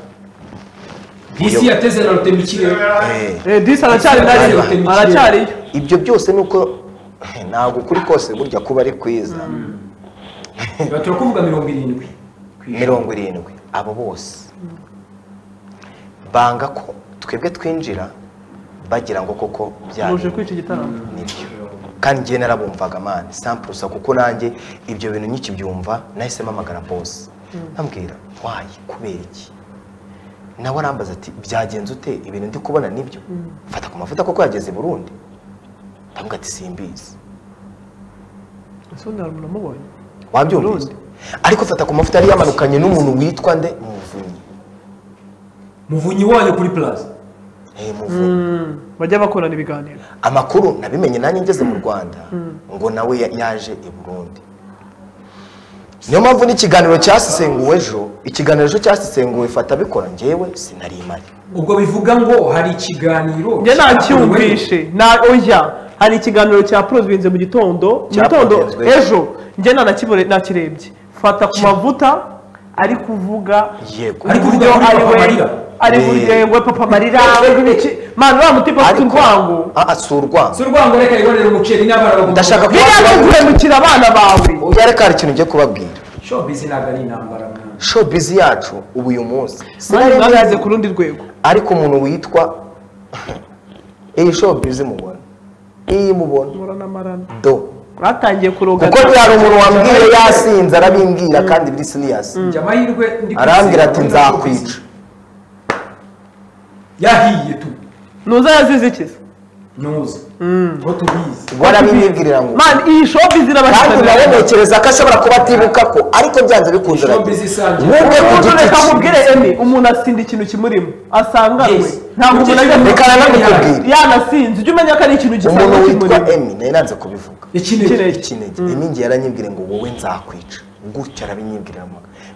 DC yateze na rutemikire. DC aracyari aracyari. Ibyo byose nuko ntabwo kuri kose burya kuba ari kwiza. Baturakuvuga 70. 70 abo bose banga ko twebwe twinjira bagira ngo koko byari kwica igitaramo nibyo. Kandi ngiye narabumvaga man sample kuko nanjye ibyo bintu nyikibyumva nahise mpamagara boss ambwira why kubera iki, nawe arambaza ati byagenze ute ibintu ndi kubona nibyo, fata ku mavuta koko yageze i Burundi, ndamubwira ati simbizi wabyumvise, ariko fata ku mavuta yari yamanukanye n'umuntu witwa nde Muvunyi wanyu kuri plaza. Muvunyi bajya bakorana ibiganiro. Amakuru nabimenye nanjye ngeze mu Rwanda ngo nawe yaje i Burundi. Niyo mpamvu n'ikiganiro cyasesenguwe ejo, ikiganiro ejo cyasesenguwe fata bikora njyewe sinari imari. Ubwo bivuga ngo hari ikiganiro njye nacyumvishe na oya hari ikiganiro cya Prozwinze mu gitondo ejo njye nanakibore nakirebye fata ku mavuta ari kuvuga yego ari kuvuga ari we ari buryo papa marira ibiki man wa mutipa afite urwango si urwango si urwango reka yibonere umuceri n'abana bagomba ndashaka kuba abana bawe oya reka hari ikintu ngiye kubabwira showbiz ntabwo ari intambara mwana showbiz yacu ubu uyu munsi sinari ku rundi rwego ariko umuntu witwa iyi showbiz mubona iyi mubona do batangiye kuroga kuko hari umuntu wambwiye yasinze arabimbwira kandi biri serious arambwira ati nzakwica yahiye tu nuza yazize iki nuza ngo tubizi warabimbwirira ngo man iyi showbiz irabashaka kandi nawe ntekereza ko ashobora kuba atibuka ko ariko byanze bikunze wowe reka mubwire Emi umuntu asinda ikintu kimurimo asanganwe ntabwo umuntu reka nanamukubwira yanasinze ujye umenya ko ari ikintu gisanzwe kimurimo umuntu witwa Emi nari nanze kubivuga ikinege Emi ngiye yaranyibwira ngo wowe nzakwica gutya arabinyibwirira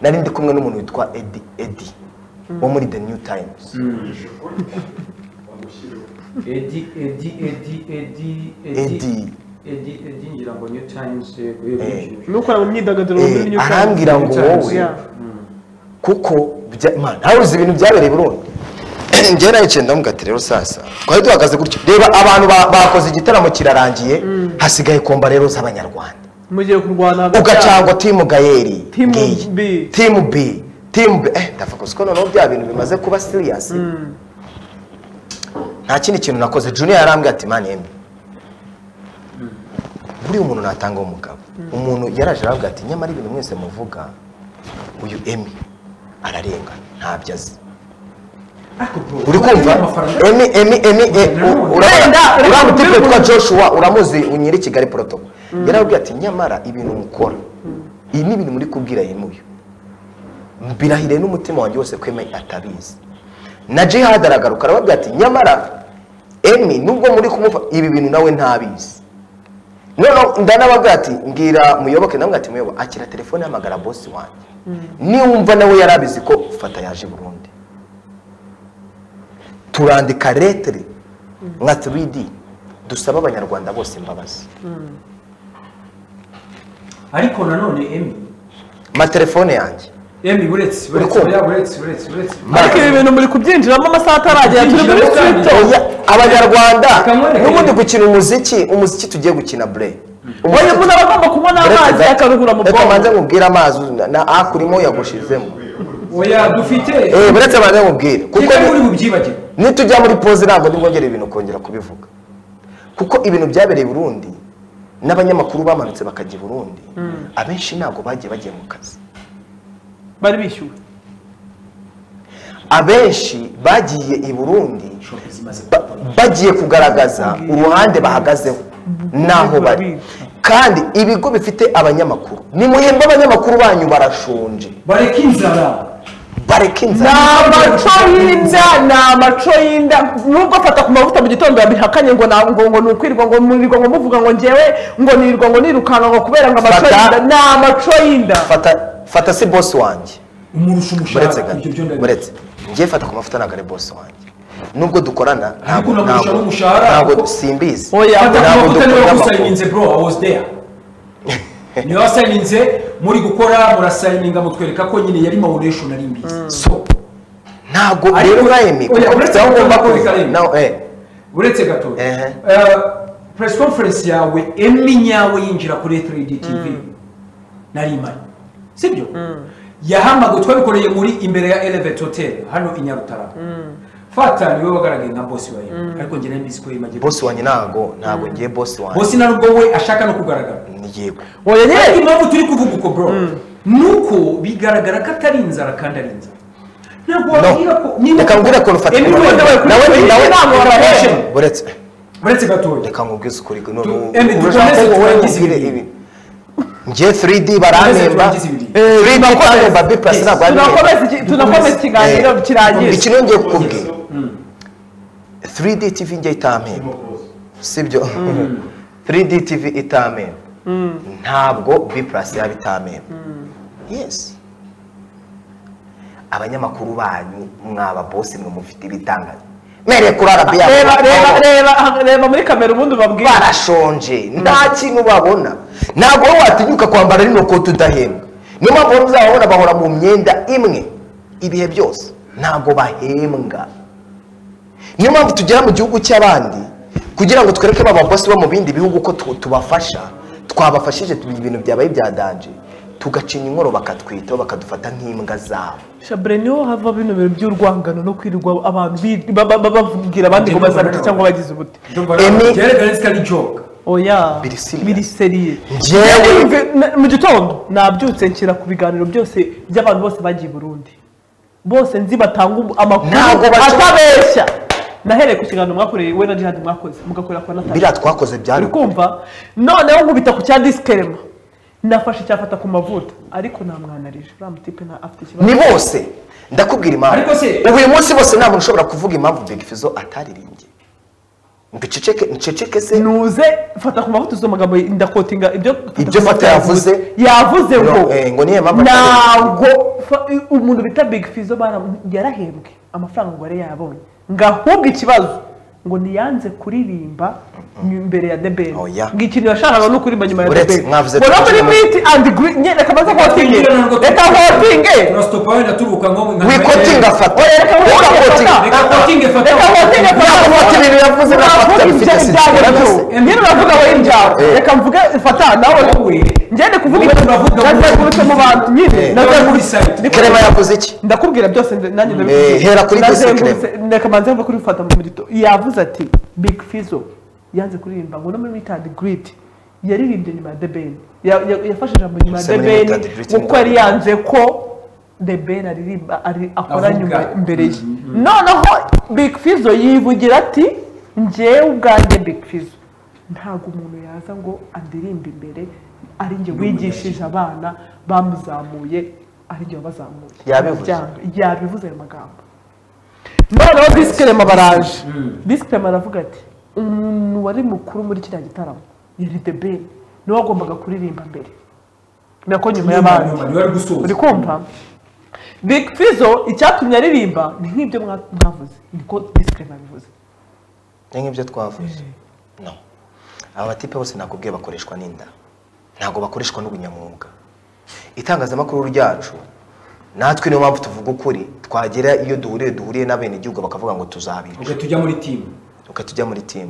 nari ndi kumwe n'umuntu witwa Eddie wo muri The New Times. Edi Edi Edi Edi Edi. Edi Edi ngira ngo New Times nukora mu myidagaduro muri New Times arambwira ngo wowe kuko man haruzi ibintu byabereye Burundi. Njye nayicaye ndamubwira ati rero sasa twari duhagaze gutyo, reba abantu bakoze igitaramo kirarangiye, hasigaye komba rero z'abanyarwanda mugiye kurwana ugacangwa team Gayeri, Team B, team B, team B. Ndavuga ko noneho bya bintu bimaze kuba serious. Nta kindi kintu nakoze. Junior yarambwiye ati man yemwe buri umuntu natanga umugabo. Umuntu yaraje arambwira ati nyamara ibintu mwese muvuga uyu Emmy ararengana ntabyo azi. Uri kumva Emmy Emmy Emmy urabona witwa Joshua uramuzi unyiri Kigali protocol. Yarabwiye ati nyamara ibintu mukora ibi ni ibintu muri kubwira Emmy uyu mbirahire n'umutima wanjye wose ko Emmy atabizi. Na Jihad aragaruka arababwira ati nyamara Emmy nubwo muri kumufa ibi bintu nawe ntabizi. None ndanababwira ati mbwira Muyoboke, ndamubwira ati Muyoboke akira telefone hamagara boss wanjye niwumva nawe yarabizi ko Fata yaje Burundi. Turandika lettre nka 3D dusaba abanyarwanda bose imbabazi. Ariko nanone Emmy ma telefone yanjye Emmy buretse buretse buretse buretse ariko ibi bintu muri kubyinjiramo amasaha ataragera turi muri street. Abanyarwanda n'ubundi gukina umuziki tugiye gukina bre. Oya umuntu aba agomba kunywa n'amazi akaruhura mu bwonko. Reka manze nkubwire amazi na akurimo yagushizemo. Oya dufite buretse manze nkubwire kuko muri bubyibagire nitujya muri pause ntabwo ndingongera ibintu kongera kubivuga. Kuko ibintu byabereye Burundi n'abanyamakuru bamanutse bakajya i Burundi abenshi ntabwo bagiye mu kazi. Bari bishyuwe. Abenshi bagiye i Burundi bagiye kugaragaza uruhande bahagazeho naho bari. Kandi ibigo bifite abanyamakuru nimuhemba abanyamakuru banyu barashonje, bareka inzara, bareka inzara. Ni amaco y'inda nubwo afata ku mavuta mu gitondo yabihakanye ngo ngo ni ukwirwa ngo murirwa ngo muvuga ngo njyewe ngo nirwa ngo nirukanka ngo kubera ngo amaco y'inda ni amaco y'inda. Fata si boss wanjye umurusha umushahara ibyo byo ndabizi. Ngiye fata ku mavuta ntabwo ari boss wanjye nubwo dukorana ntabwo simbizi. Fata ku mavuta niwe wagusayininze bro, I was there. Niwe wasayininze muri gukora murasayininga mutwereka ko nyine yari mawuration ari mbizi. So ntabwo rero nka Emmy uretse aho ngomba kubika uretse gato press conference yawe Emmy nyawe yinjira kuri 3D TV nari imari sibyo? Yahamagawe twabikoreye muri imbere ya Elevate Hotel hano i Nyarutarama. Fata niwe wagaragaye nka boss wawe ariko njye nari ko yimagiye boss wanjye ntago ngiye boss wanjye boss narubwo we ashaka no kugaragara yego. Oya nyine impamvu turi kuvuga uko bro nuko bigaragara ko atari inzara kandi ari inzara. Ntabwo wabwira ko reka ngure ko rufata nawe buretse gatoya reka nkubwize ukuri none ibi ngiye 3D baranemba 3D barahemba B plus ntabwo tunakomeza ikiganiro kirangiye. Ikintu ngiye kukubwira 3D TV ngiye itampemba sibyo? 3D TV itampemba ntabwo B plus yaba itampemba. Yes, abanyamakuru banyu mwaba boss mwe mufite ibitangaza mere kuri Arabia reba muri kamera ubundi babwira barashonje nta kintu babona. Ntabwo watinyuka kwambara rino kote udahembwa. Niyo mpamvu uzababona bahora mu myenda imwe ibihe byose, ntabwo bahembwa. Niyo mpamvu tugera mu gihugu cy'abandi kugira ngo twereke baba boss bo mu bindi bihugu ko tubafasha, twabafashije ibintu byabaye byadanje tugacinya inkoro bakatwitaho bakadufata nk'imbwa zabo. Shabre niho hava bino bintu by'urwangano no kwirirwa abantu bababwira abandi ngo bazabita cyangwa bagize ubute. Oya biri seriye. Njyewe mu gitondo nabyutse nshyira ku biganiro byose by'abantu bose bagiye Burundi bose nzi batanga amakuru atabeshya. Nahereye ku kiganiro mwakoreye we na Jihad mwakoze mugakorera kwa Nathan biriya twakoze byari kumva noneho nkubita ku cya disclaimer nafashe cyafata ku mavuta ariko namwanarije uriya mutipe nta afite ikibazo. Ni bose ndakubwira impamvu ubu uyu munsi bose nta muntu ushobora kuvuga impamvu Big Fizzo ataririmbye. Nceceke se nuze fata ku mavuta izo magambo ndakotinga ibyo Fata yavuze ngo ngo niye mpamvu ntabwo umuntu bita Big Fizzo yarahembwe amafaranga ngo yari yabonye ngahubwo ikibazo Ngo ntiyanze kuririmba imbere ya The Ben. Oya. Ngo ikintu yashakaga ni ukuririmba nyuma ya The Uretse, Ben. mwavuze Ngo no muri tumaze- meet and greet, nye, reka maze kotinge. Reka kotinge. Turastopa wenda turuka nko Wikotinga fata. Oya, reka Wikotinga. fata. Reka kotinge fata. Reka kotinge fata. Ntabwo ibintu yavuze na Uravuga fata bifite ibyawe sense. byo. Nyine uravuga wowe ibyawe. Eh. Reka mvuge fata nawe. Wowe. Njye ndi kuvuga Wowe uravuga wowe. Nazengurutse mu bantu nyine. Eh. Nazengurutse. Kuri site. Clement yavuze iki? Ndakubwira byose nanjye ndabivuze. Eh, hera kuri disi Nazengurutse, reka manze mve kuri fata mu gito. Yavuze ati Big Fizzo yanze kuririmba ngo no muri meet and greet yaririmbye nyuma ya The Ben. Yafashe ijambo nyuma ya Ese The muri Ben meet and greet kuko yari yanze ko The Ben aririmba ari akora Avuga. nyuma imbere ye. Noneho Big Fizzo yivugira ati njyewe ubwanjye Big Fizzo ntabwo umuntu yaza ngo andirimbe imbere ari njye wigishije abana bamuzamuye ari njye wabazamuye. Yabivuze. Arabyanga. Yabivuze ayo magambo. Noneho Disclaimer baraje. Disclaimer aravuga ati umuntu wari mukuru muri kiriya gitaramo yari The Ben, niwe wagombaga kuririmba mbere nako nyuma y'abandi. Nyuma, niwe wari gusoza. Uri kumva? Big Fizzo icyatumye aririmba ni nk'ibyo mwavuze, niko Disclaimer yabivuze. Ni nk'ibyo twavuze. No. Aba batipe bose nakubwiye bakoreshwa n'inda. Ntabwo bakoreshwa n'ubunyamwuga. Itangazamakuru ryacu natwe niyo mpamvu tuvuga ukuri, twagera iyo duhuriye n'abenegihugu bakavuga ngo tuzabica. Ugahita ujya muri team. Ugahita ujya muri team.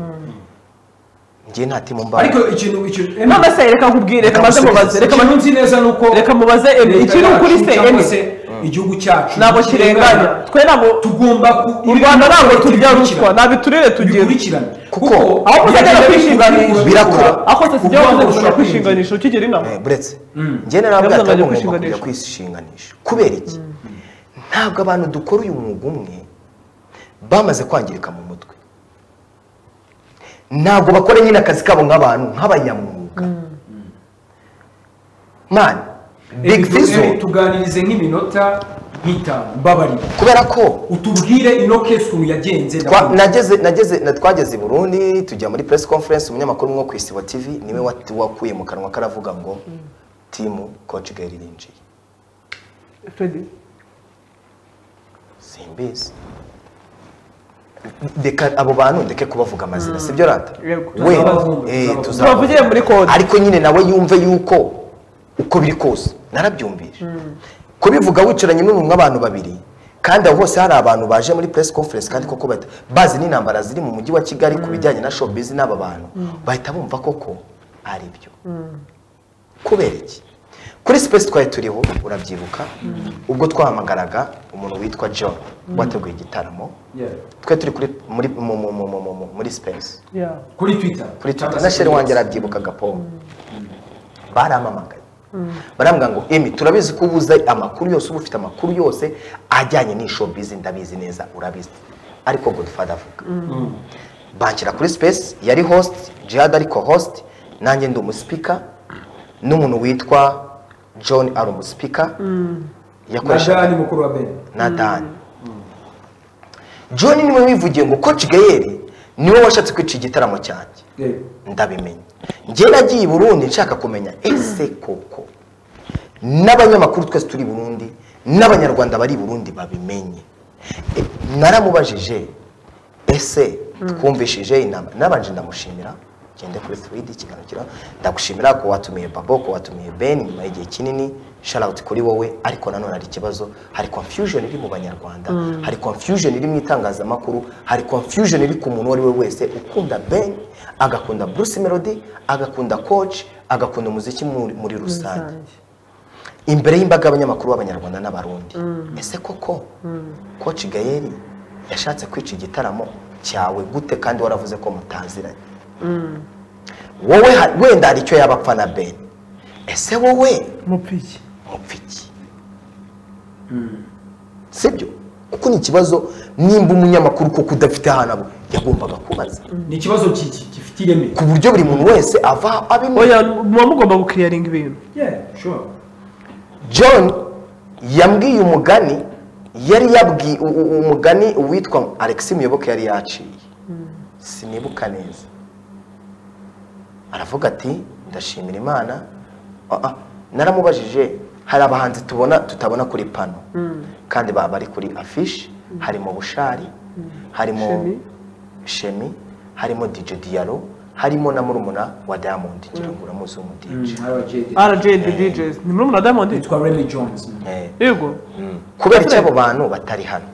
Njye nta team mba. Ariko ikintu None se reka nkubwire, reka maze mubaze, reka ikintu nzi neza nuko reka mubaze Emmy, leta ikiri ukuri se cyangwa Emmy? se igihugu cyacu Ntabwo kirenganya. Twe ntabwo tugomba u Rwanda ntabwo turya ruswa, nta biturire tugira. bikurikirana. Kuko aho kuzagera kwishinganisha Birakura. aho se sijya wavuze kuzajya kwishinganisha ukigera inaha. Buretse njye narabwiye Yavuze ati ngo ahubwo ajya ngomba kujya kwishinganisha. kwishinganisha. Kubera iki? Ntabwo abantu dukora uyu mwuga umwe bamaze kwangirika mu mutwe. Ntabwo bakora nyine akazi kabo nk'abantu nk'abanyamwuga. Man, Big Fizzo tuganirize nk'iminota nk'itanu mbabarira. Kubera ko utubwire ino case ukuntu yagenze. Twageze i Burundi tujya muri press conference, umunyamakuru umwe wo ku Isibo TV niwe wakuye mu kanwa karavuga ngo team Coach Gael irinjiye. Freddy. Simbizi. Reka abo bantu ndeke kubavuga amazina, sibyo rata? Yego. Wenda, Tuzabavugire tuzabavugire muri kode. Ariko nyine nawe yumve yuko uko biri kose narabyumvise. Kubivuga wicaranye n'umwe abantu babiri kandi aho hose hari abantu baje muri press conference kandi koko bahita bazi n'intambara ziri mu mujyi wa Kigali ku bijyanye na showbiz n'aba bantu bahita bumva koko ari byo. Kubera iki? Kuri space twari turiho urabyibuka ubwo twahamagaraga umuntu witwa John wateguye igitaramo. Twe turi kuri muri muri space. Kuri Twitter. Kuri Twitter na Shere wanjye arabyibuka gapo. Baramamagaye. Barambwira ngo Emmy turabizi ko ubuze amakuru yose, uba ufite amakuru yose ajyanye n'ishowbiz ndabizi neza urabizi. Ariko Godfather avuga. Banshyira kuri space yari host, Jihad ariko host, nanjye ndi umuspeaker n'umuntu witwa John ari umuspeaker. Yakoreshaga na Dani mukuru wa Ben. Na Dani. John niwe wivugiye ngo Coach Gael niwe washatse kwica igitaramo cyanjye. Ndabimenya. Njye nagiye i Burundi nshaka kumenya ese koko n'abanyamakuru twese turi i Burundi n'abanyarwanda bari i Burundi babimenye. Naramubajije ese twumvishije inama, nabanje ndamushimira gende kuri 3D ikiganiro ndagushimira ko watumiye Babo, ko watumiye Ben nyuma y'igihe kinini, shout out kuri wowe, ariko nanone hari ikibazo, hari confusion iri mu banyarwanda, hari confusion iri mu itangazamakuru, hari confusion iri ku muntu uwo ari we wese ukunda Ben, agakunda Bruce Melody, agakunda Coach, agakunda umuziki muri rusange. Imbere y'imbaga y'abanyamakuru b'abanyarwanda n'abarundi, ese koko Coach Gael yashatse kwica igitaramo cyawe gute kandi waravuze ko mutaziranye? Wowe wenda hari icyo yaba apfa na Ben, ese wowe mupfiki mupfiki sibyo? Kuko ni ikibazo nimba umunyamakuru koko udafite ahantu abo yagombaga kubaza, ni ikibazo gifite ireme ku buryo buri muntu wese ava abimenya. Oya, muba mugomba gukiriyaringa ibintu. Yeah, sure. John yambwiye umugani, yari yabwiye umugani uwitwa Alexis Muyoboke yari yaciye, sinibuka neza, aravuga ati ndashimira Imana. Naramubajije hari abahanzi tubona tutabona kuri pano kandi baba bari kuri affiche, harimo Bushari, harimo Shemi, harimo DJ Diallo, harimo na murumuna wa Diamond, ngira ngo uramuzi wo mu DJ. RJ the DJs ni murumuna wa Diamond yitwa Remy Jones. Yego. Kubera icyo abo bantu batari hano.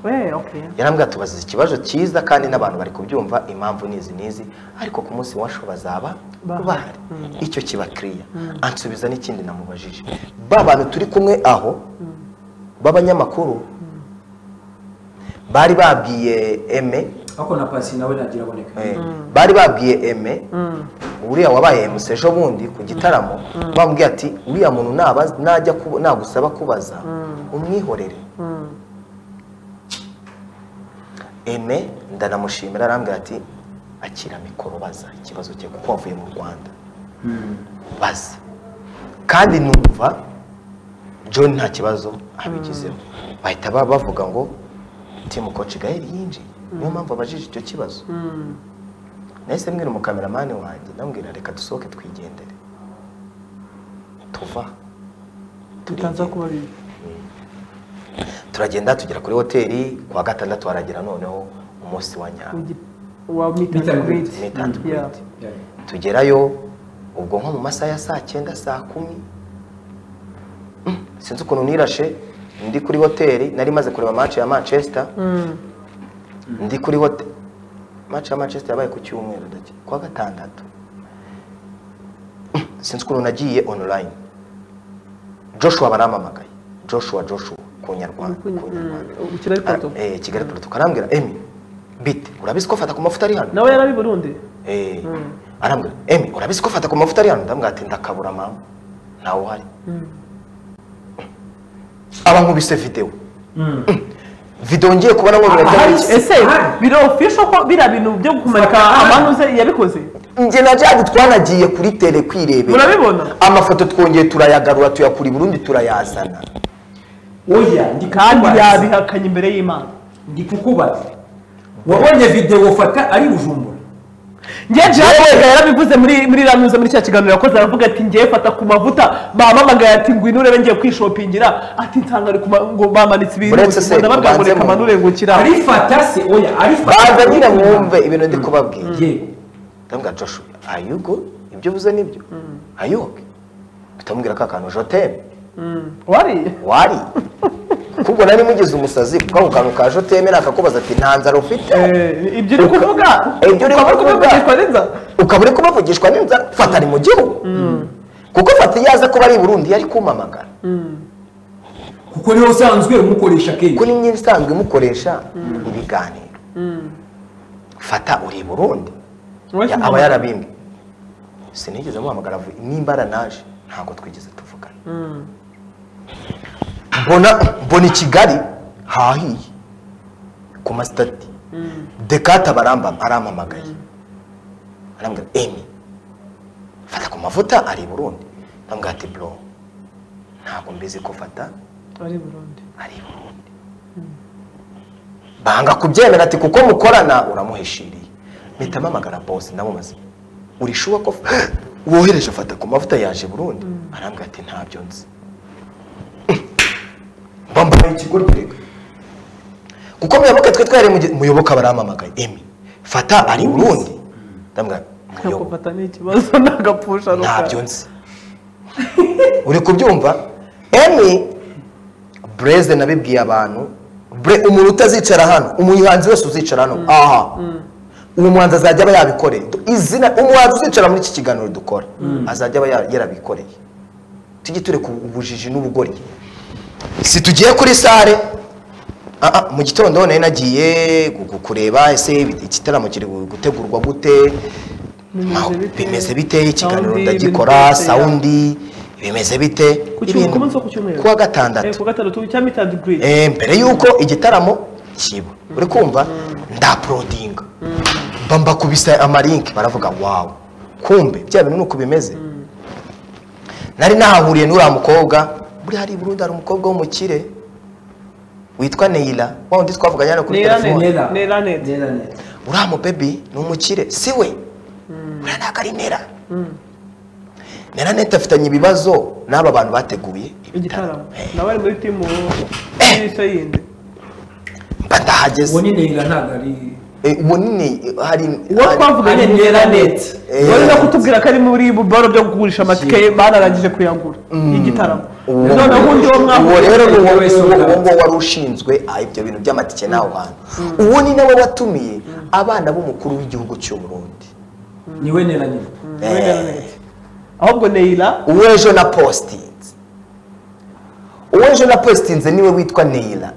Okay. Yarambwira tubaza ikibazo cyiza kandi n'abantu bari kubyumva impamvu nizi nizi, ariko ku munsi wa show bazaba bahari. Icyo kiba clear. Ansubiza n'ikindi namubajije. Ba bantu turi kumwe aho b'abanyamakuru bari babwiye Aime ako na pasi nawe nagira boneka. Bari babwiye Aime uriya wabaye MC ejo bundi ku gitaramo, bambwiye ati uriya muntu najya nagusaba kubaza umwihorere. Aime ndanamushimira arambwira ati akira mikoro baza ikibazo cye kuko wavuye mu Rwanda. Baza. Kandi numva John nta kibazo abigizeho. Bahita bavuga ngo Team Coach Gael yinjiye. Niyo mpamvu abajije icyo kibazo. Nahise mbwira umukameramani wanjye ndamubwira reka dusohoke twigendere. Tuva. Tutanza kuba bibi. Turagenda tugera kuri hoteli kwa gatandatu haragera noneho umunsi wa nyawo wa meet and greet. Tugerayo ubwo nko mu masaha ya saa 9 saa 10 sinzi ukuntu nirashe ndi kuri hoteli nari maze kureba match ya Manchester. Ndi kuri hoteli match ya Manchester yabaye ku cyumweru ndake kwa gatandatu. Sinzi ukuntu nagiye online. Joshua baramamagaye. Joshua ku Nyarwanda. Kigali Plateau. Kigali Plateau karambwira Emi bite urabizi ko fata ku mafuta ari hano? Nawe yarabi Burundi. Arambwira Emi urabizi ko fata ku mafuta ari hano? Ndambwira ati ndakabura mama nawe uhari. Abankubise video. Video ngiye kubona ngo birajya. Ese biro official ko bira bintu byo kumanika amanuze yabikoze? Nge na jadi twanagiye kuri tele kwirebera. Murabibona? Amafoto twongeye turayagarura tuyakuri Burundi turayazana. Oya ndi kandi yabihakanye imbere y'Imana. Ndi kukubaza. Wabonye video ufata ari Bujumbura? Nge Jade yarabivuze muri ranuze muri cya kiganiro yakoze aravuga ati ngiye fata ku mavuta bamamagaye ati ngwino urebe ngiye kwishopingira ati nsanga ari ngo bamanitse ibintu ndababwira ngo reka manure ngo kira arifata se oya arifata baza nyine mwumve ibintu ndi kubabwira. Ndambwira Joshua are you good? Ibyo uvuze nibyo? Are you okay? Bitamubwira ka kantu je t'aime. Wari kubwo nari mugize umusazi kuko ako kantu ka je t'aime nakakubaza ati nta nzara ufite. Ibyo uri kuvuga ukaba uri kubavugishwa n'inzara fata ari mu gihugu. Kuko fata yaza kuba ari Burundi yari kumamagara. Kuko niyo usanzwe umukoresha kenshi. Kuko niyo usanzwe umukoresha ibiganiro. Fata uri Burundi. Aba yarabimbwe. Sinigeze muhamagara nimba aranaje ntabwo twigeze tuvugana. Mbona i Kigali hahiye ku masitati Dekata baramba arampamagaye arambwira Emi fata ku mavuta ari Burundi. Ndambwira ati bro ntabwo mbizi ko fata ari Burundi. Ari Burundi. Banga kubyemera ati kuko mukorana uramuhishiriye. Mpita mpamagara boss ndamubaza uri sure ko wohereje fata ku mavuta yaje Burundi? Arambwira ati ntabyo nzi. Bambaye ikigoryi kuko muyoboke twe twari muyoboka baramamagaye Emi fata ari Burundi. Ndambwira muyoboka fata ni ikibazo nagapfusha ntabyo nzi. Uri kubyumva Emi Breze nabibwiye abantu umuntu utazicara hano umuhanzi wese uzicara hano aha uwo muhanzi azajya aba yabikoreye izina umuhanzi uzicara muri iki kiganiro dukora azajya aba yarabikoreye. Tujye tureka ubujiji n'ubugoryi. Si tugiye kuri sare mu gitondo nari nagiye kureba ese igitaramo kiri gutegurwa gute, bimeze bite, ikiganiro ndagikora, saundi bimeze bite kuwa gatandatu mbere yuko igitaramo kiba. Uri kumva ndaprodinga mbamba kubisa amalink baravuga wow kumbe bya bintu nuko bimeze. Nari nahahuriye n'uriya mukobwa buri hari Burundi hari umukobwa w'umukire witwa Neila wa undi twavuganye hano kuri telefone. Neila net. Uriya mu baby ni umukire si we. Uriya ntabwo ari Nera. Nera net afitanye ibibazo n'aba bantu bateguye igitaramo. Nawe ari muri team y'ise yindi. Mba ndahageze. Uwo ni Neila ntabwo ari Uwo ni hari Uwo twavuganye ni Neranet. Wari no kutubwira ko ari muri buboro byo kugurisha amatike bararangije kuyagura igitaramo. Noneho undi wo uwo rero ni uwo wari ushinzwe ibyo bintu by'amatike n'aho hantu. Uwo ni nawe watumiye abana b'umukuru w'igihugu cy'u Burundi. Niwe Neranet. Ahubwo Neila uwo ejo na postinze. Uwo ejo na postinze niwe witwa Neila.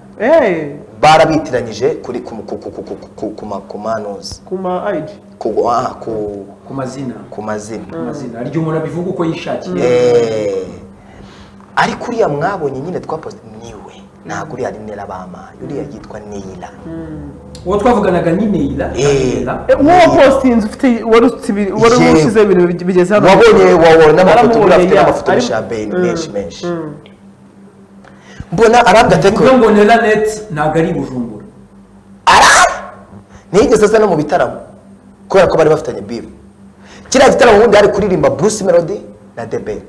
Barabitiranyije kuri ku manuzi kuma IG ku mazina ku mazina aryo umuntu abivuga uko yishakiye. Ariko uriya mwabonye nyine twapost niwe, ntabwo uriya ari Nera bamaye, uriya yitwa Neila. Uwo twavuganaga ni Neila. Uwo postinze ufite wari ushize ibintu bigeze hano wabonye wawe n'amafoto, uriya afite n'amafoto y'ishabeni menshi menshi. Mbona arabwa teko ngo Neranet ntabwo ari Bujumbura. Arahari ntiyigeze aza no mu bitaramo kubera ko bari bafitanye beef. Kiriya gitaramo ubundi hari kuririmba Bruce Melody na The Ben.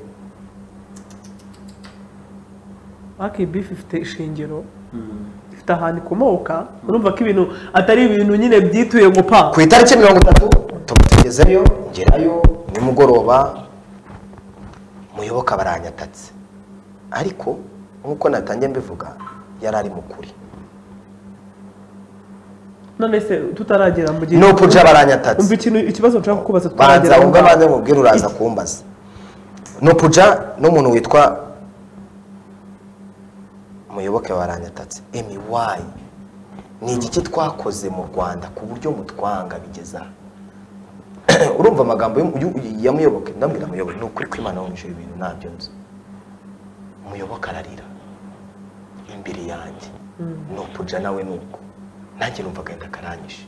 Aki beef ifite ishingiro, ifite ahantu ikomoka. Urumva ko ibintu atari ibintu nyine byituye ngo pa. Ku itariki 30 tugezeyo, ngerayo nimugoroba, Muyoboka baranyatatse, ariko nkuko natangiye mbivuga yari ari mukuri. None se tutaragera mu gihe no puja baranyatatse. Umva ikintu ikibazo nshaka kubaza tutaragera. Banza banze mubwira uraza kumbaza. No puja n'umuntu witwa Muyoboke baranyatatse. MY ni igiki twakoze mu Rwanda ku buryo mutwanga bigeza. Urumva amagambo ya Muyoboke, ndambwira Muyoboke ni ukuri kw'Imana wumvise ibintu ntabyo nzi. Muyoboke ararira imbere yanjye. No puja nawe nuko nanjye numva agahinda karanyishe.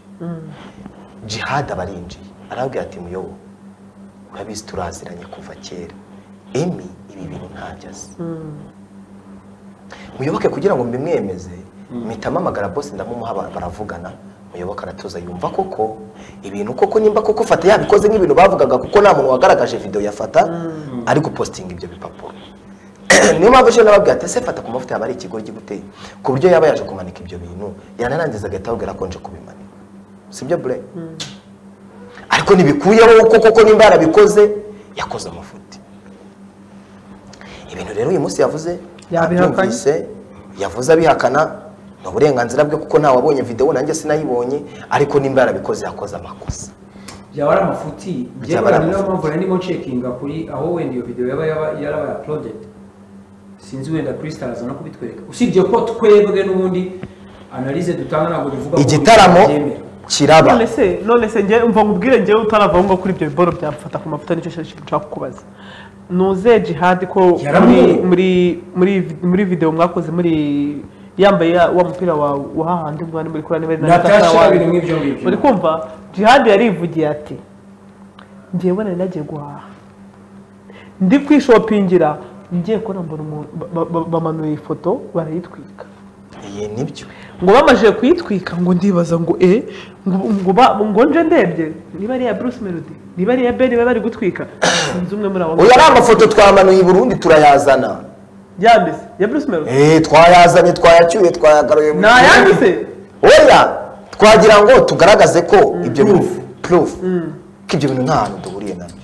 Jihad abarinjiye arabwira ati Muyobo urabizi turaziranye kuva kera, Emi ibi bintu ntabyo azi. Muyoboke kugira ngo mbimwemeze mpita mpamagara boss ndamumuha baravugana. Muyoboke aratuza yumva koko ibintu koko nimba koko Fata yabikoze nk'ibintu bavugaga, kuko nta muntu wagaragaje video ya Fata ari gupostinga ibyo bipapuro. Niyo mpamvu ejo nababwira ati ese Fata ku mavuta yaba ari ikigoryi gute ku buryo yaba yaje kumanika ibyo bintu yanarangiza agahita ababwira ko nje kubimanika, sibyo bre? Ariko ntibikuyeho kuko koko nimba yarabikoze yakoze amafuti. Ibintu rero uyu munsi yavuze yabyumvise, yavuze abihakana, ni uburenganzira bwe kuko nta wabonye video nanjye sinayibonye, ariko nimba yarabikoze yakoze amakosa. Byaba ari amafuti. Byaba ari Niyo amafuti. mpamvu nari ndimo ncekinga kuri aho wenda iyo video yaba yarabaye uploaded. Sinzi wenda Crystal aza no kubitwereka. Usibye ko twebwe n'ubundi analyse dutanga ntabwo bivuga ko Igitaramo tubyemera. kiraba. None se njye umva nkubwire, njyewe utarava ngo kuri ibyo biboro byamfata ku mavuta, nicyo nshaka kukubaza. Nuze Jihad ko Yaramuye. muri video mwakoze muri yambaye wa mupira wa wahahandi mwari muri kuri niba ari na Natasha Natasha ibintu nk'ibyo ngibyo. Uri kumva Jihad yarivugiye ati njyewe nari nagiye guhaha ndi kwishopingira, ngiye kubona mbona umuntu bamanuye ifoto barayitwika. Iyi nibyo. Ngo bamajije kuyitwika ngo ndibaza ngo ngo nje ndebye niba ari iya Bruce Melody, niba ari iya Ben bari bari gutwika, sinzi umwe muri abo. Oya, ari amafoto twamanuye i Burundi turayazana. Yanditse ya Bruce Melody. Twayazanye, twayacyuye, twayagaruye Ni ayanditse. Oya, twagira ngo tugaragaze ko ibyo bintu proof ko ibyo bintu nta hantu duhuriye nabyo,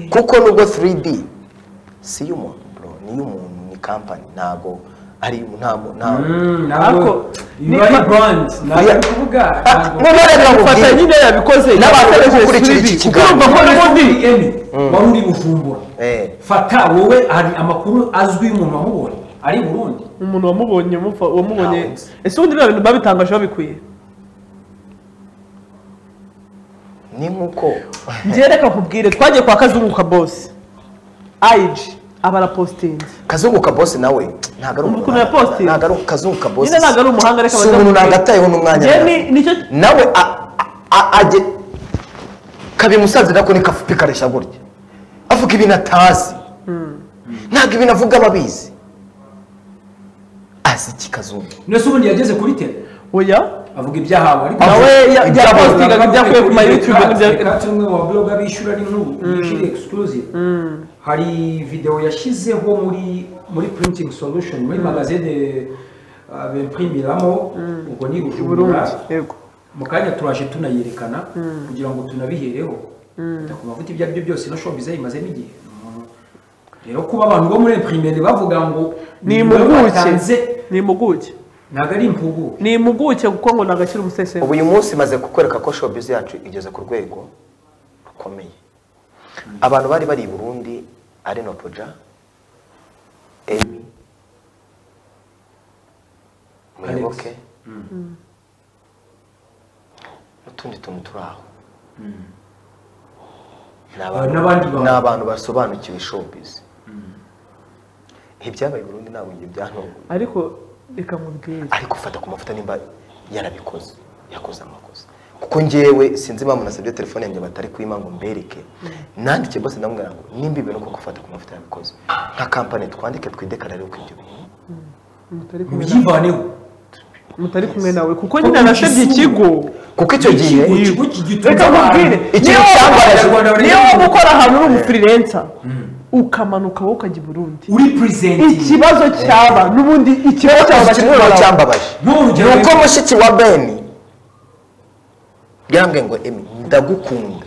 kuko nubwo 3D si iy'umuntu bro, ni iy'umuntu, ni company, ntago ari nta nta Ntabwo Ariko biba ari brand, ntabwo ari kuvuga ntabwo. None reka Fata nkubwire. nyine yabikoze N'abantu bari yakoresheje gukurikira 3D. iki Kuko urumva ko n'ubundi Emi wari uri Bujumbura. Fata wowe hari amakuru azwi y'umuntu wamubonye ari i Burundi. Umuntu wamubonye wamubonye Ntawe nzi. Ese ubundi biriya bintu babitangaje babikwiye? Ni nkuko Njye reka nkubwire, twagiye kwa Kazungu ka boss IG aba arapostinze. Kazungu ka boss nawe ntabwo ari Ukuntu yapostinze. Ntabwo ari Kazungu ka boss. Nyine ntabwo ari umuhanga, reka Si umuntu nagatayeho n'umwanya. Njye nicyo Nawe ajye kabimusanze nako ni kafupi karesha gutya avuga ibintu atazi, ntabwo ibintu avuga aba abizi. Azi iki Kazungu? Nese ubundi yageze kuri tele Oya. Avuga ibyahawe ariko Nawe yapostingaga ibyakuye ku ma YouTube Reka umwe mu bablogger bishyura n'inkuru yishyura exclusive, hari video yashyizeho muri Printing Solution, muri magazine de bemprimiramo ubwo ni Bujumbura. Yego. Mu kanya turaje tunayerekana kugira ngo tunabihereho. Ku mavuta ibyo aribyo byose no showbiz imazemo igihe. Rero kuba abantu bo muri imprimerie bavuga ngo ni impuguke, ni impuguke, ntabwo ari impuguke, ni impuguke kuko ngo nagashyira umusesero. Ubu uyu munsi maze kukwereka ko showbiz yacu igeze ku rwego rukomeye. Abantu bari bari i Burundi ari Nopoja, Emi, Muyoboke, n'utundi tuntu turi aho. Ni abantu basobanukiwe showbiz. Ibyabaye i Burundi ntabwo ibyo byantunguye. Ariko reka mubwire. Ariko fata ku mavuta nimba yarabikoze, yakoze amakosa. Kuko njyewe sinzi impamvu nasabye telefone yanjye batari kuyima ngo mbereke. Nandike bose ndamubwira ngo nimba ibintu koko fata ku mavuta yabikoze. Nka company twandike twidekarare uko ibyo bintu. Mubyivaneho. Mutari kumwe nawe kuko nyine arasebye ikigo. Kuko icyo gihe reka mubwire niyo waba ukora ahantu uri umufreelancer ukamanuka wowe ukajya i Burundi uri presenting ikibazo cyaba n'ubundi ikibazo cyaba cyambabaje nuko mushiki wa Ben yarambwiye ngo Emi ndagukunda.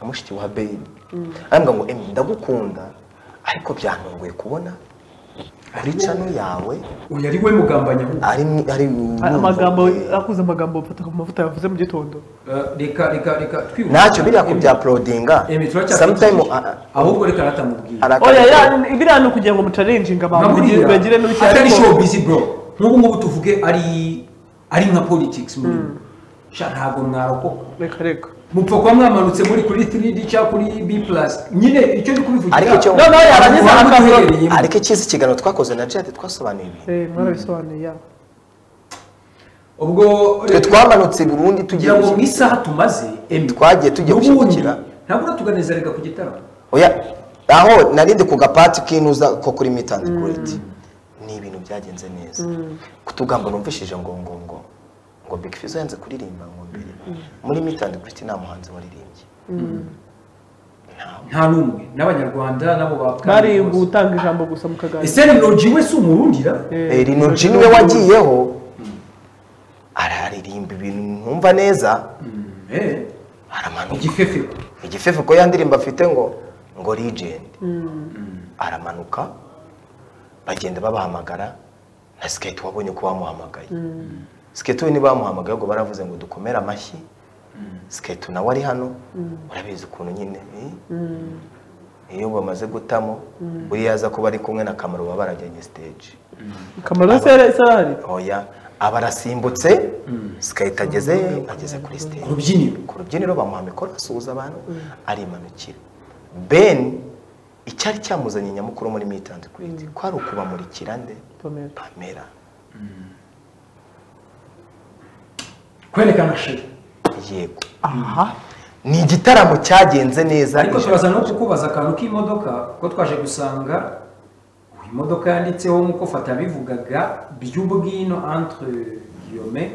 Mushiki wa Ben arambwira ngo Emi ndagukunda ariko byantunguye kubona kuri channel yawe uyu ari we mugambanya ari amagambo akuze amagambo mfata ku mavuta yavuze mu gitondo. Reka reka reka twibuka ntacyo biriya ku bya uploadinga sometime ahubwo reka ratamubwira. Oya ya biriya ni ukugira ngo muchallenginga abantu bagire n'ibiki atari showbiz bro. Nk'ubu ngubu tuvuge ari nka politics muri sha ntabwo mwarokoka. Reka reka mupfa kuba mwamanutse muri kuri 3D cyangwa kuri B+ nyine icyo ndi kubivugira. Ariko icyo no yarangiza akavuga ariko ikizi kiganiro twakoze na Jade twasobanuye ibi. Mwarabisobanuye ya. Ubwo twe twamanutse Burundi tugiye ngo mu isaha tumaze twagiye tugiye gushyigikira ntabwo uratuganiza reka ku gitaramo. Oya aho narindi ku gapati kinuza ko kuri meet and greet ni ibintu byagenze neza. Kutugamba numvishije ngo ngo ngo ngo Big Fizzo yanze kuririmba ngo mbere muri meet and greet nta muhanzi waririmbye. Nta n'umwe n'abanyarwanda nabo bari gutanga ijambo gusa mu kaganiro. Ese Rinoji we si umurundira? Rinoji niwe wagiyeho araririmba ibintu nkumva neza. Aramanuka igifefeko igifefeko ya ndirimbo afite ngo ngo legend. Aramanuka bagenda babahamagara na Skate wabonye ko bamuhamagaye. Skate we nibamuhamagaye ngo baravuze ngo dukomere amashyi. Skate nawe ari hano urabizi ukuntu nyine iyo bamaze gutamo buri yaza kuba ari kumwe na Kamaro baba barajyanye stage. Kamaro se sarari? Oya abarasimbutse Skate ageze kuri stage ku rubyiniro bamuha mikoro asuhuza abantu arimanukira. Ben icyari cyamuzanye nyamukuru muri meet and greet kwari ukubamurikira nde Pamela. Kwerekana shit. Yego. Aha. Ni igitaramo cyagenze neza. Ariko turaza no kukubaza akantu k'imodoka ko twaje gusanga imodoka yanditseho nkuko Fata bivugaga by'ubwino entre guillemets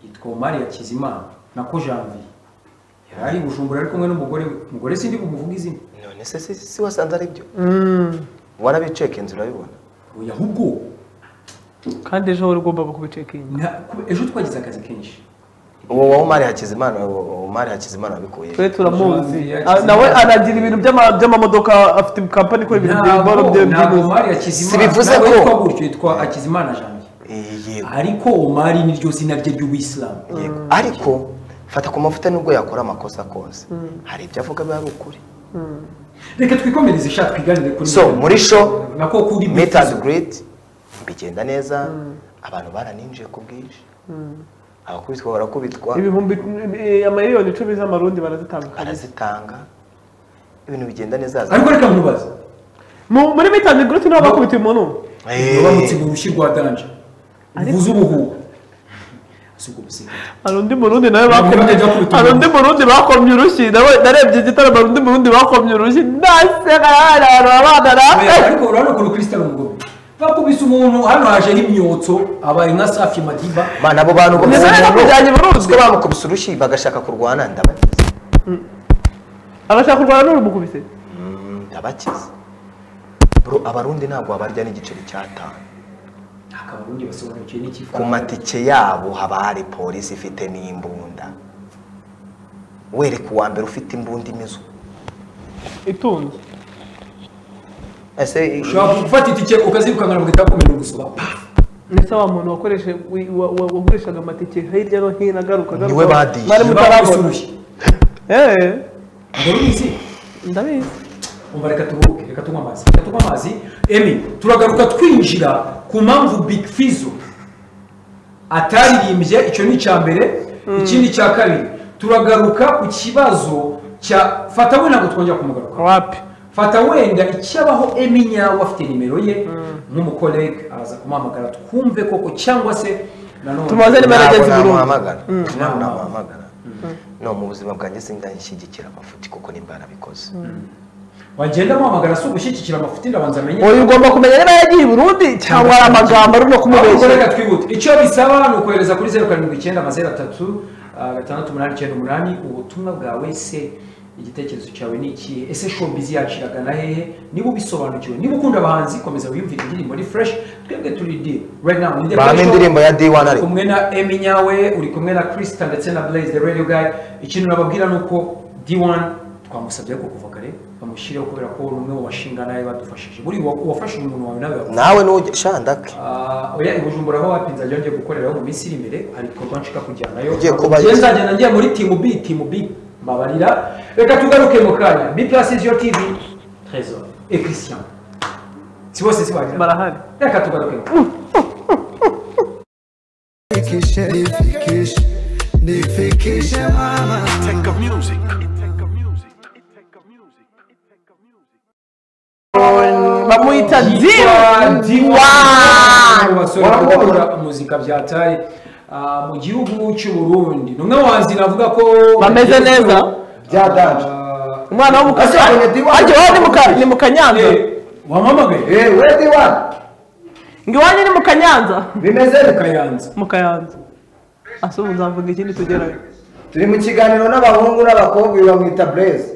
yitwa Omar Hakizimana nako Janvier. Yari Bujumbura ari kumwe n'umugore, umugore sindi kumuvuga izina. None se si wasanze ari byo? Warabiceka inzu urabibona. Oya ahubwo kandi ejo wari ugomba kubicekinga. Ejo twagize akazi kenshi. Uwo wa Omar Hakizimana, Omar Hakizimana abikuye. Twe turamuzi. Nawe anagira ibintu by'amamodoka afite company ikora ibintu by'iboro bye. Ntabwo Omar Hakizimana. Sibivuze ko gutyo yitwa Hakizimana Janvier. Yego. Ariko Omar ni ryo zina rye ry'Ubuyisilamu. Yego. Ariko fata ku mavuta nubwo yakora amakosa kose. Hari ibyo avuga biba ari ukuri. Reka twikomereze sha twiganire kuri. So muri show nako kuri meet and greet bigenda neza abantu baraninjiye ku bwinshi. Abakubitwa barakubitwa ibihumbi amayiliyoni 10 z'amarundi barazitanga ibintu bigenda neza. Ariko reka nkubaze muri meet and greet niho bakubita umuntu bamutse mu rushyi rwa danger uvuze ubuhuha. Hari undi murundi nawe bakomye, hari undi murundi bakomye urushyi nawe narebye igitaramo hari undi murundi bakomye urushyi ndaseka abana. Ariko urabona ukuntu Crystal umugome bakubise umuntu hano haje n'imyotso abaye nka Safi Madiba. Mana abo bantu bamujyanye Burundi ko bamukubise urushyi bagashaka kurwana ndabakiza. Abashaka kurwana n'urumukubise ndabakiza. Bro abarundi ntabwo abarya n'igiceri cy'atanu. Akabarundi basobanukiwe n'ikifa. Ku matike yabo haba hari polisi ifite n'imbunda. Wereka uwa mbere ufite imbunda imizo itunze. Ese ushobora gufata itike ukazirukangana mugahita bakumena urusoba. Ndetse wa muntu wakoreshe wagurishaga amatike hirya no hino agaruka agaruka. Niwe badishe. Mwari mutarabona. Ndabizi. Ndabizi. Umva reka turuhuke, reka tunywe amazi. Reka tunywe amazi. Emi, turagaruka twinjira ku mpamvu Big Fizzo ataririmbye, icyo ni icya mbere, ikindi cya kabiri. Turagaruka ku kibazo cya Fata we, ntabwo twongera kumugaruka. Wapi? Fata wenda icyabaho Emi nyawe afite nimero ye nk'umukolege araza kumuhamagara twumve koko cyangwa se nanone tumaze nimero ageze i Burundi. Ntabwo namuhamagara. No mu buzima bwanjye sindashyigikira amafuti kuko nimba yarabikoze. Wagenda muhamagara si ugushyigikira amafuti, ndabanza amenye. Oya, ugomba kumenya niba yagiye i Burundi cyangwa ari amagambo ari no kumubeshya. Reka twihute. Icyo bisaba ni ukohereza kuri 079 03 689 ubutumwa bwawe se igitekerezo cyawe ni ikihe? Ese showbiz yacu iragana hehe? Niba ubisobanukiwe, niba ukunda abahanzi komeza wiyumvire indirimbo ni fresh. Twebwe turi D right now. Ni Bame indirimbo ya D1 ari kumwe na Emi Nyawe, uri kumwe na Krista ndetse na Blaze the Radio Guy. Ikintu nababwira nuko D1 twamusabye ko kuva kare bamushireho kubera ko umwe mu bashinga nawe badufashije. Buri wafashije umuntu wawe nawe nawe nuje shandake. Oya, ibujumbura aho wapinza yongeye gukoreraho mu minsi iri imbere hari ibikorwa nshika kujyanayo. Nzagenda ngiye muri team B, team B mbabarira. Reka tugaruke mu kanya. B Plus is your TV, Trésor et Christian. Si bose si bagira barahari. Reka tugaruke. Nifikishe mama. Take up music. Bamuita D1. Basore muzika byatari mu gihugu cy'u Burundi. Numwe wanzi navuga ko bameze neza bya danje. Umwana wo mukasa aje ni mu Kanyanza. Wamamagaye? We D1. Ngiwanye ni mu Kanyanza. Bimeze mu Kayanza. Mu Kayanza. Asubu nzavuga ikindi tugerayo. Turi mu kiganiro n'abahungu n'abakobwa bamwita Blaze.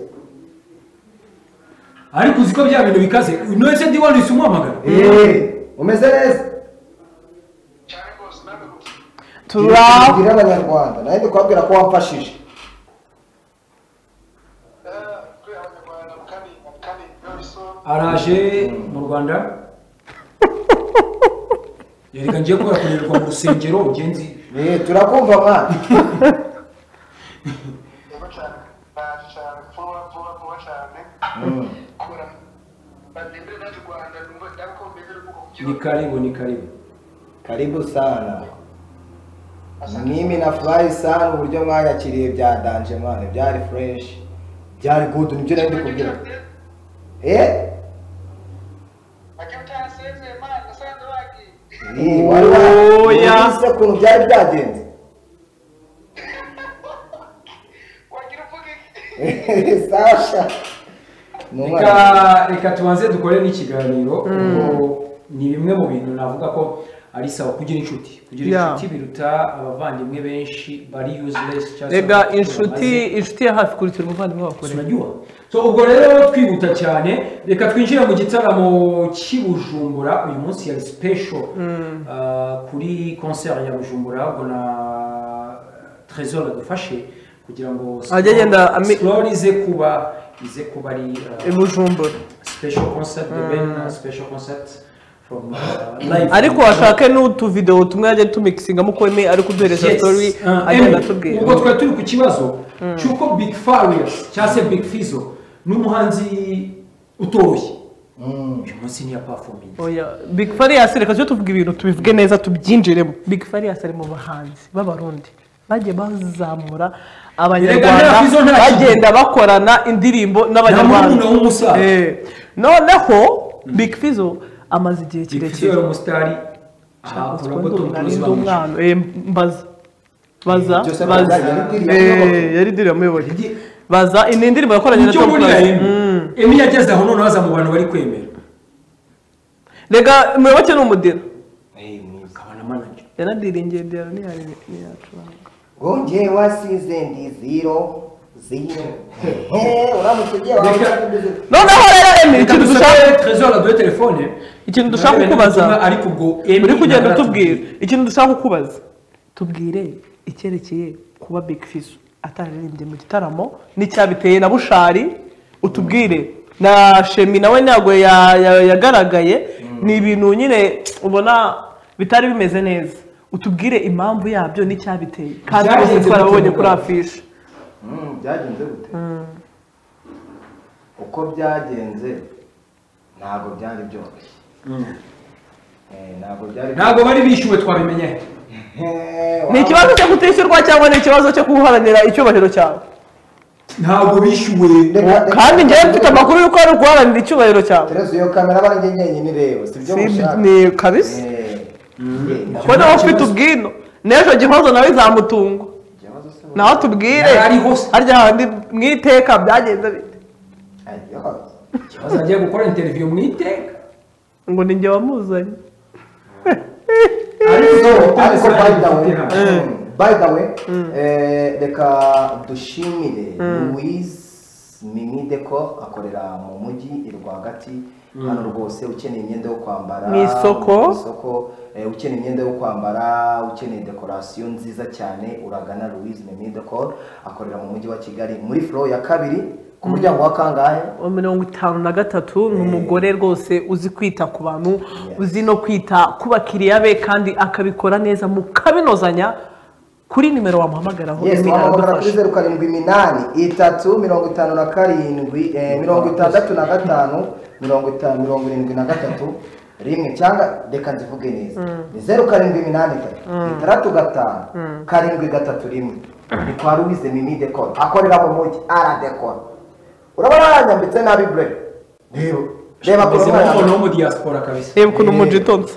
Ariko uziko bya bintu bikaze. None se D1 isumuhamagara? Umeze neza. Turagira abanyarwanda nawe ndikubabwira ko wamfashije. Araje mu Rwanda. Yereka ngiye kubera kurerwa mu rusengero ugenzi. Turakumva mwana. Ni karibu, ni karibu. Karibu sana. Mimi nafurahi sana uburyo mwanyakiriye bya danje mwana, byari fresh, byari good, nibyo nari ndikubwira. Oya, se kuntu byari byagenze. Sasha. Reka tubanze dukore n'ikiganiro. Ni bimwe mu bintu navuga ko ari sawa kugira inshuti. Kugira inshuti biruta abavandimwe benshi bari useless cyangwa rega inshuti ya hafi kurutira umuvandimwe wakore. Unajua. So ubwo rero twihuta cyane reka twinjire mu gitaramo cy'Ibujumbura. Uyu munsi yari special kuri concert ya Bujumbura ubwo na Trésor adufashe kugira ngo agenda story ze kuba ize kuba ari Bujumbura special concert the Ben special concert from live. Ariko washake n'utu video tumwe ajye tumixingamo ko Emi ari kuduhereza story agenda atubwira. Ubwo twari turi ku kibazo cy'uko Big Farious cyangwa se Big Fizzo n'umuhanzi utoroshye uyu munsi ni ya performing. Oya, Big Farious reka cyo tuvuga ibintu tubivuge neza tubyinjiremo. Big Farious ari mu bahanzi b'abarundi bagiye bazamura abanyarwanda bagenda bakorana indirimbo n'abanyarwanda. Noneho Big Fizzo amaze igihe kirekire. Big Fizzo umusitari baza yari diri yamuyoboye. Baza ni indirimbo yakoranye na Tom Close. Emi yageze aho none baza mu bantu bari kwemera. Rega muyoboke ni umudira. Akaba na manager. Yaradiringiye dira ntiyacuranga. Ngonje wasize ndi zero. Zero. Uramutse ugiye Noneho rero Emi, ikintu dushaka Trésor aduhe telefone. Ikintu dushaka kukubaza ariko ubwo Emi uri kugenda utubwira ikintu dushaka kukubaza, tubwire icyerekeye kuba Big Fizzo atararirimbye mu gitaramo n'icyabiteye na Bushari, utubwire na Shemi nawe ntabwo yagaragaye, ni ibintu nyine ubona bitari bimeze neza, utubwire impamvu yabyo n'icyabiteye kandi bose twarabonye kuri afishe. Byagenze gute? Uko byagenze ntabwo byari byoroshye. Ntabwo bari bishyuwe twabimenye. Ni ikibazo cyo kutishyurwa cyangwa ni ikibazo cyo guharanira icyubahiro cyawe? Ntabwo bishyuwe kandi njyewe mfite amakuru y'uko ari uguharanira icyubahiro cyawe. Terezo iyo kamera aba ari njye njyenyine rero, si byo mushaka. Ni kabisa. Ko nawe ufite ubwino n'ejo Gihozo nawe izamutunga. Naho tubwire harya handi mu iteka byagenze bite? Gihozo agiye gukora interview mu iteka ngo ni njye wamuzanye. Ariko by the way, reka dushimire Louise Mimi Decor akorera mu mujyi rwagati hano rwose, ukeneye imyenda yo kwambara mu isoko, ukeneye imyenda yo kwambara, ukeneye decoration nziza cyane, uragana Louise Mimi Decor akorera mu mujyi wa Kigali muri floor ya kabiri ku muryango wa kangahe? Wa 53. Ni umugore rwose uzi kwita ku bantu, uzi no kwita ku bakiriya be kandi akabikora neza mukabinozanya. Kuri nimero wamuhamagaraho yes, wamuhamagara kuri 0 7 8 3 57 65 50 73 rimwe, cyangwa reka nzivuge neza ni 0 7 8 3 6 5 7 3 1. Ni kwa Louise Mimi Decor akorera mu mujyi ara decor. Urabona aranyambitse nabi bre. Reba ko no mu diaspora kabisa. Reba ukuntu umujitonze.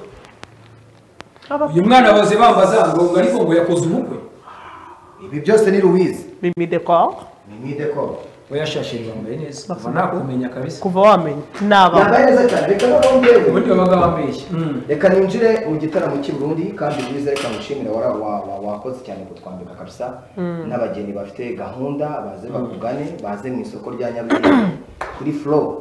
Uyu mwana baze bambaza ngo ariko ngo yakoze ubukwe. Ibi byose ni Louise Mimi Decor. Mimi Decor. Oya shashiri bambaye neza. Kuva nakumenya kabisa. Kuva wamenya. Naba. Yambaye neza cyane. Reka nongere. Ubundi babaga bambeshye. Reka ninjire mu gitaramo cy'i Burundi kandi Louise reka mushimire wakoze cyane kutwambika kabisa. N'abageni bafite gahunda baze bakugane, baze mu isoko rya Nyarugenge kuri floor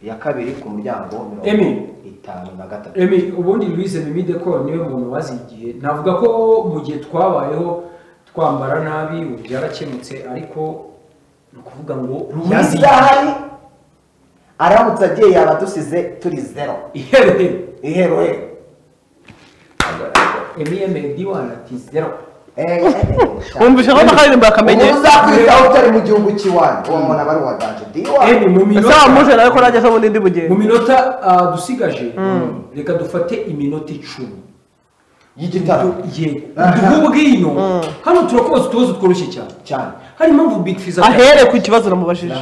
ya kabiri ku muryango 53. Emi ubundi Louise Mimi Decor niwe muntu wazigiye. Navuga ko mu gihe twabayeho twambara nabi ubu byarakemutse, ariko ni ukuvuga ngo Louise ahari aramutse agiye yaba dusize turi zero. Iheruheru. Emi yemeye diwana ati zero. Wumvise ko nakaririmba akamenye. Umuntu uzakwitaho utari mu gihugu cy'iwanyu uwo muntu aba ari uwa danje diwana. Emi mu minota ese wamuje nawe ko najya ejo bundi ndi bugende. Mu minota dusigaje reka dufate iminota 10 y'igitaramo. Yego. Ubwino hano turakoze utubazo tworoshye cyane cyane. Hari impamvu Big Fizzo ahere ku kibazo namubajije.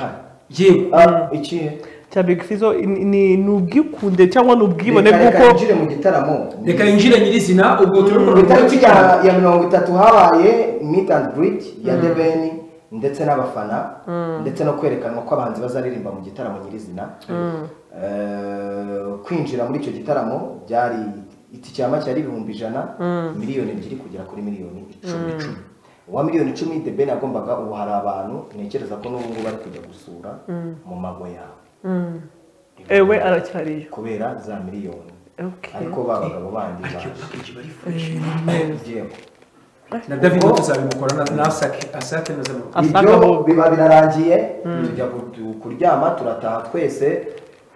Yego. Ikihe? Cya Big Fizzo ni ubwikunde cyangwa ni ubwibone bw'uko yinjire mu gitaramo. Reka yinjire nyirizina ubwo turabikora. Itariki ya 30 habaye meet and greet ya The Ben ndetse n'abafana ndetse no kwerekanwa ko abahanzi bazaririmba mu gitaramo nyirizina. Kwinjira muri icyo gitaramo byari itike ya make yari 100,000, miliyoni 2 kugera kuri miliyoni 10. Wa miliyoni 10 The Ben agombaga, ubu hari abantu ntekereza ko n'ubu ngubu bari kujya gusura mu mago yabo. Ewe aracyariyo kubera za miliyoni. Ariko babagabo bandi na David tuzabimukora na Asake na Zamu. Ibyo biba birarangiye tujya kuryama turataha twese,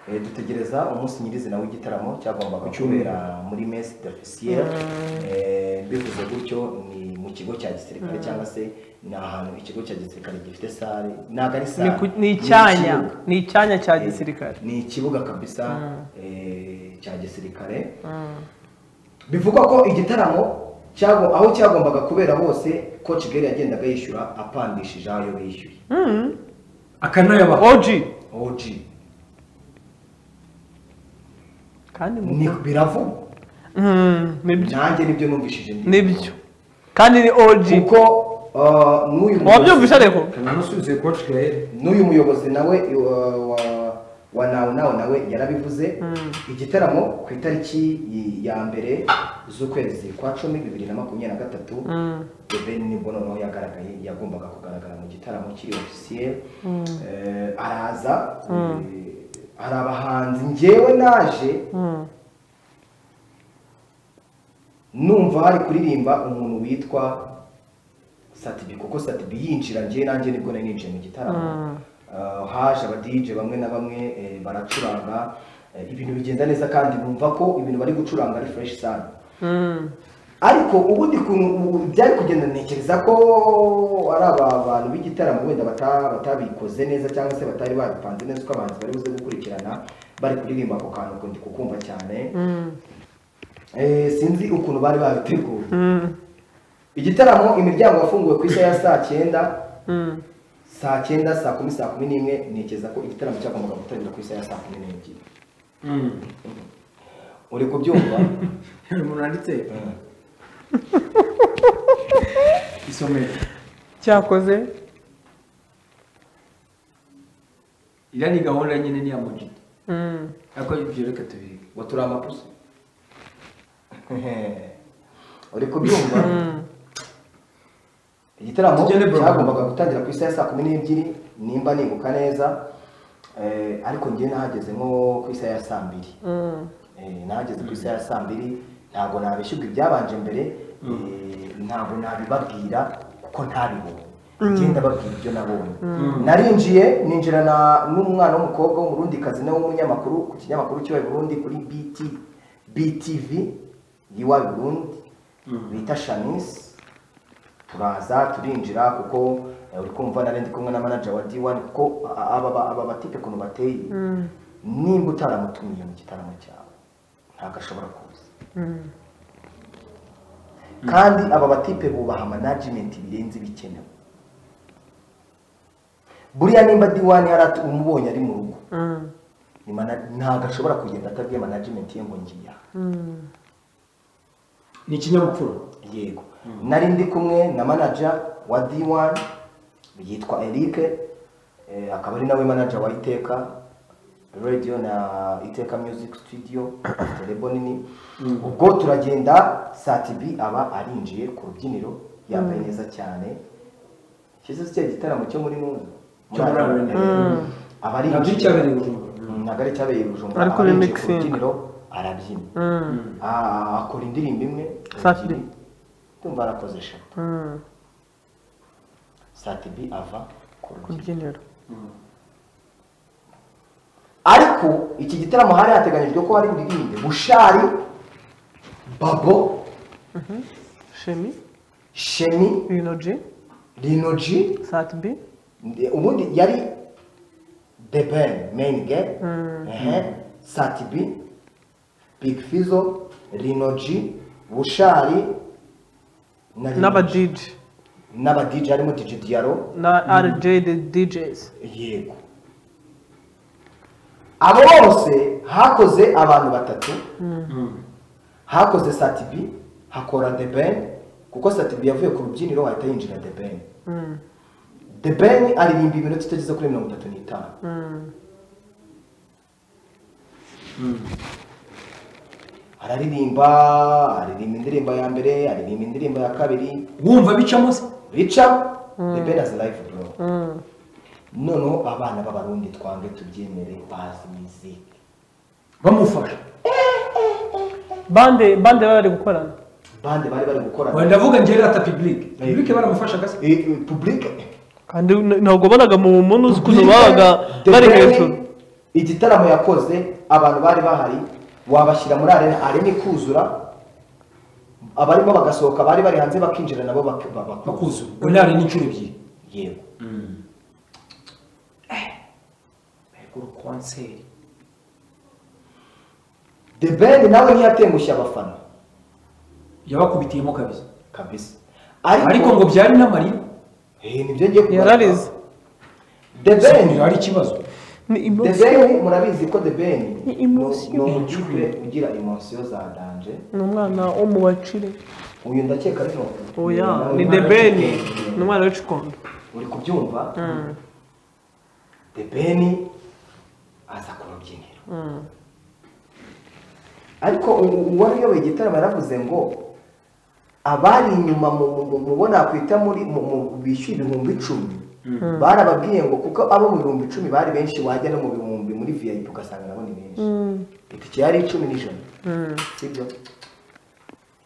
dutegereza umunsi nyirizina w'igitaramo cyagombaga kubera muri messe d'officier. Bivuze gutyo ni mu kigo cya gisirikare cyangwa se ni ahantu ikigo cya gisirikare gifite sale, ntabwo ari sale, ni icyanya, ni icyanya cya gisirikare, ni ikibuga kabisa cya gisirikare. Bivugwa ko igitaramo cyago aho cyagombaga kubera hose Coach Gary yagendaga yishyura apandishije ayo bishyuye akanayabaha OG kandi ni biravugwa. Nanjye nibyo numvishije ndi nibyo kandi ni OG kuko n'uyu wabyumvisha ariko nanusubize Coach Gary n'uyu muyobozi nawe wa Now Now nawe yarabivuze. Igitaramo ku itariki ya 1 z'ukwezi kwa 10 2023, The Ben nibwo noneho yagaragaye, yagombaga kugaragara mu gitaramo kiri officiel. Araza, hari abahanzi. Njyewe naje numva hari kuririmba umuntu witwa Satibi, kuko Satibi yinjira njye nanjye nibwo nari ninjiye mu gitaramo. Haje aba DJ bamwe na bamwe, baracuranga, ibintu bigenda neza kandi bumva ko ibintu bari gucuranga ari fresh sana. Ariko ubundi kuntu byari kugenda, ntekereza ko ari aba bantu b'igitaramo wenda batabikoze neza cyangwa se batari babipanze neza uko abahanzi bari buze gukurikirana bari kuririmba ako kantu kundi kukumva cyane. Sinzi ukuntu bari babiteguye. Igitaramo imiryango yafunguwe ku isaha ya saa 9, saa 9, saa 10, saa 11. Ntekereza ko igitaramo cyagombaga gutangira ku isaha ya saa 12. Uri kubyumva? Umuntu wanditse isomero cyakoze iriya ni gahunda nyine ni ya Mojito. Ariko ibyo reka tubireke. Ngo turi amapusi. Uri kubyumva? Igitaramo Tugende bro. cyagombaga gutangira ku isaha ya saa 12 nimba nibuka neza, ariko njye nahageze nko ku isaha ya saa 2. Nahageze ku isaha ya saa 2, ntabwo nabishyurwa ibyabanje mbere, ntabwo nabibabwira kuko ntabibonye. Njye ndababwira ibyo nabonye. Narinjiye ninjirana n'umwana w'umukobwa w'umurundikazi nawe w'umunyamakuru ku kinyamakuru cy'iwacu i Burundi kuri BTV y'iwacu i Burundi bita Shanice. Turaza turinjira kuko uri kumva nari ndi kumwe na manager wa D1, kuko aba batipe kuntu bateye, nimba utaramutumiye mu gitaramo cyawe ntabwo ashobora kuza. Kandi aba batipe bubaha management birenze ibikenewe. Buriya nimba D1 hari umubonye ari mu rugo, ntabwo ashobora kugenda atabwiye management ye ngo ngiye aha. Ni ikinyabupfura. Yego. Nari ndi kumwe na manager wa D1 yitwa Eric, akaba ari nawe manager wa Iteka Radio na Iteka Music Studio, afite label nini. Ubwo turagenda, Satibi aba arinjiye ku rubyiniro yambaye neza cyane. Kize cya gitaramo cyo muri Ntunga. Cyo muri Arena. Aba Ntabwo arinjiye. cyabereye i Bujumbura. Ntabwo ari cyabereye i Bujumbura. Ariko Aba arinjiye ku remixing. rubyiniro arabyina. Akora indirimbo imwe, Satibi. ebyiri, ndumva arakoze 3. Satibi ava ku rubyiniro. Kubyiniro. Ariko iki gitaramo hari hateganyijwe ko hari buririmbe Bushari, Babo, Shemi, Shemi, Rinoji, Lino G, Satibi, ubundi yari The Ben main girl, Satibi, Big Fizzo, Lino G, Bushari na Lino n'aba G. DJ N'aba DJ harimo DJ Diaro. Na RJ the DJs. Yego. Abo bose hakoze abantu batatu. Hakoze Satibi, hakora The Ben, kuko Satibi yavuye ku rubyiniro ahita yinjira The Ben. The Ben aririmba iminota itageze kuri 35. Araririmba, aririmba indirimbo ya mbere, aririmba indirimbo ya kabiri, Wumva bicamo se? bica. The Ben as live bro. Noneho abana b'abarundi twange tubyemere bazi muziki. Bamufasha. Bande bari gukorana. Bande bari bari gukorana. Wenda ndavuga njye rata public. Public baramufasha gase. Public Kandi ntabwo bonaga mu muntu uzi ukuntu babaga The bari Ben, hejuru. Igitaramo yakoze abantu bari bahari wabashyira muri arena, arena ikuzura, abarimo bagasohoka bari bari hanze bakinjira nabo Bakuzura. Bonare ni inshuro ebyiri. Yego. Mbega concert. The Ben nawe ntiyatengushye abafana Yabakubitiyemo kabisa. kabisa. Ariko ngo byari n'amarira. Nibyo ngiye kugaruka. Yararize. The Ben Hari ikibazo. Ni The emotion. Ben murabizi ko The Ben Ni emotion. ni umutipe ugira emotion za danger. Ni umwana wo mu bacire. Uyu ndakeka ari no. Oya, ni The Ben. Ni umwana w'icikondo. Uri kubyumva? The Ben Aza ku rubyiniro. Ariko uwari uyoboye igitaramo yaravuze ngo abari inyuma mubona kwita muri bishyuye 10,000 barababwiye ngo kuko abo mu 10,000 bari benshi wajya no mu 10,000 muri VIP ugasanga nabo ni benshi. Itike yari 10 n'ijana. Sibyo?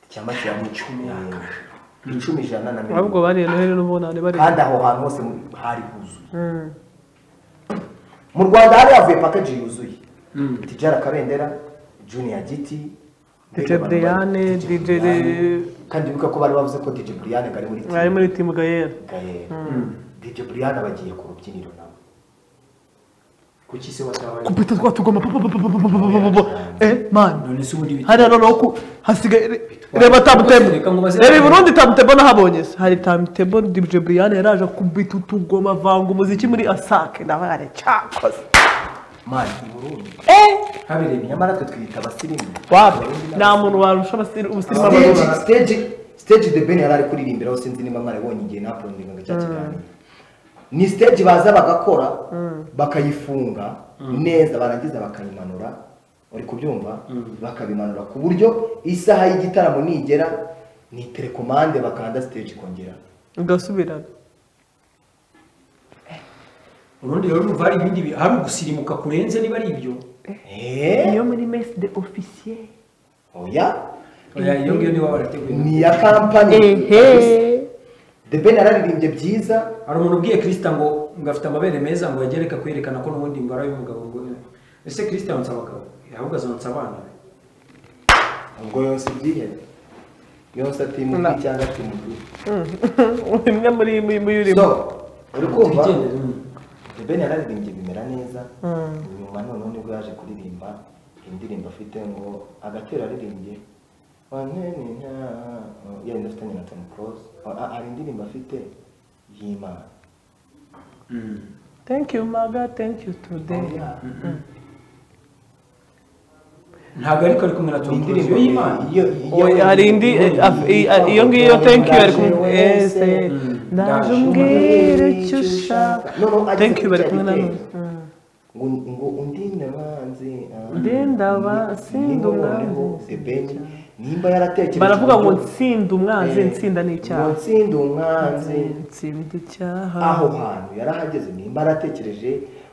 Cyangwa se yari 10 ijana na mirongo. Ahubwo bari Noheli n'ubunane bari. Kandi aho hantu hose hari huzuye. Mu Rwanda hari havuye package yuzuye. Tijara Kabendera, Junior Giti, DJ Brian, DJ kandi bibuka ko bari bavuze ko DJ Brian ari muri team. Ari muri team Gael. DJ Brian abagiye ku rubyiniro nawe. Kuki se watabaye? Kupita twatugoma man. None se ubundi hari noneho ko hasigaye reba tabutebo. Reba i Burundi tabutebo nahabonye se. Hari tabutebo DJ Brian yaraje kubita utugoma vanga umuziki muri Asake ndabare cyakoze. Man i Burundi. Habereye nyamara twe twita abasirimu. Wapi? Nta muntu warusha abasirimu abarundi. Stage The Ben yari ari kuririmbiraho sinzi niba mwarabonye igihe na uploadinga cya kiganiro. Ni stage baza bagakora bakayifunga neza barangiza bakayimanura uri kubyumva bakabimanura ku buryo isaha y'igitaramo nigera ni telecommande bakanda stage kongera ugasubirana. Urundi rero urumva hari ibindi hari ugusirimuka kurenze niba ari ibyo. Iyo muri messe de officier. Oya. Oya iyo ngiyo niba barateguye. Ni ya company. The Ben araririmbye byiza. Hari umuntu ubwiye Christian ngo ngafite amabere meza ngo yagereka kwerekana ko n'ubundi ngo ari umugabo ngo ese Christian yonsa abagabo ahubwo azonsa abana be. Ubwo yonsa ibyihe? Yonsa timu B cyangwa timu B. Imwe muri muri. So uri kumva The Ben yararirimbye bimera neza. Nyuma noneho nibwo yaje kuririmba indirimbo afite ngo agatera aririmbye yenda afitanye na Tom Close hari indirimbo afite y'Imana. Thank you Maga, thank you today. Ntabwo ariko ari kumwe na Tom Close y'Imana. Oya hari indi iyo ngiyo thank you ari kumwe ese ndaje umbwire icyo ushaka. Thank you bari kumwe na ngo undinde abanzi ndinda abanzi umwanzi nimba yaratekereje baravuga ngo ntsinda umwanzi ntsinda n'icyaha ngo ntsinda umwanzi ntsinda icyaha. Aho hantu yarahageze nimba yaratekereje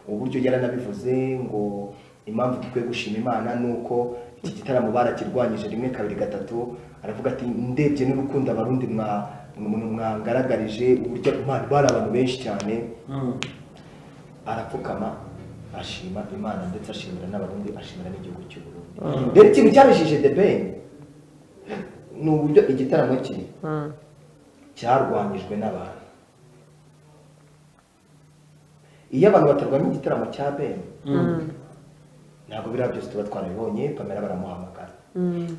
uburyo yaranabivuze ngo impamvu dukwiye gushima Imana nuko iki gitaramo barakirwanyije 1 2 3 aravuga ati ndebye n'urukundo abarundi mwangaragarije uburyo Imana bari abantu benshi cyane. Arapfukama ashima Imana ndetse ashimira n'abarundi ashimira n'igihugu cy'u Burundi. Rero ikintu cyabishije The Ben ni uburyo igitaramo kiri cyarwanyijwe n'abantu. Iyo abantu batarwanya igitaramo cya Ben ntabwo biriya byose tuba twarabibonye. Pamela baramuhamagara.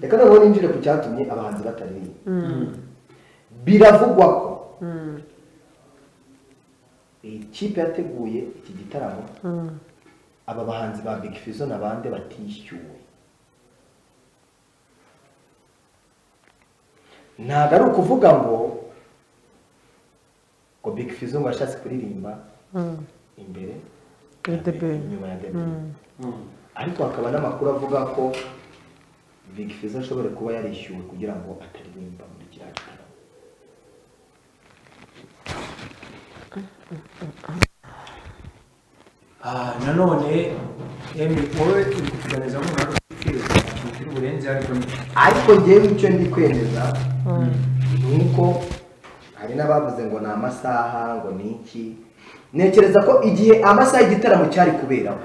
Reka noneho ninjire ku cyatumye abahanzi bataririmba. Biravugwa ko ikipe yateguye iki gitaramo aba bahanzi ba Big Fizzo n'abandi batishyuwe. Ntabwo ari ukuvuga ngo Big Fizzo ngo ashatse kuririmba imbere inyuma ya The Ben. Ariko hakaba n'amakuru avuga ko Big Fizzo ashobora kuba yarishyuwe kugira ngo ataririmba muri kiriya gitaramo. Nanone wowe uri kutuganiza nk'umuntu ufite uburenze ariko ngewe icyo ndi kwemeza ni uko hari n'abavuze ngo ni amasaha ngo ni iki. Ntekereza ko igihe amasaha y'igitaramo cyari kuberaho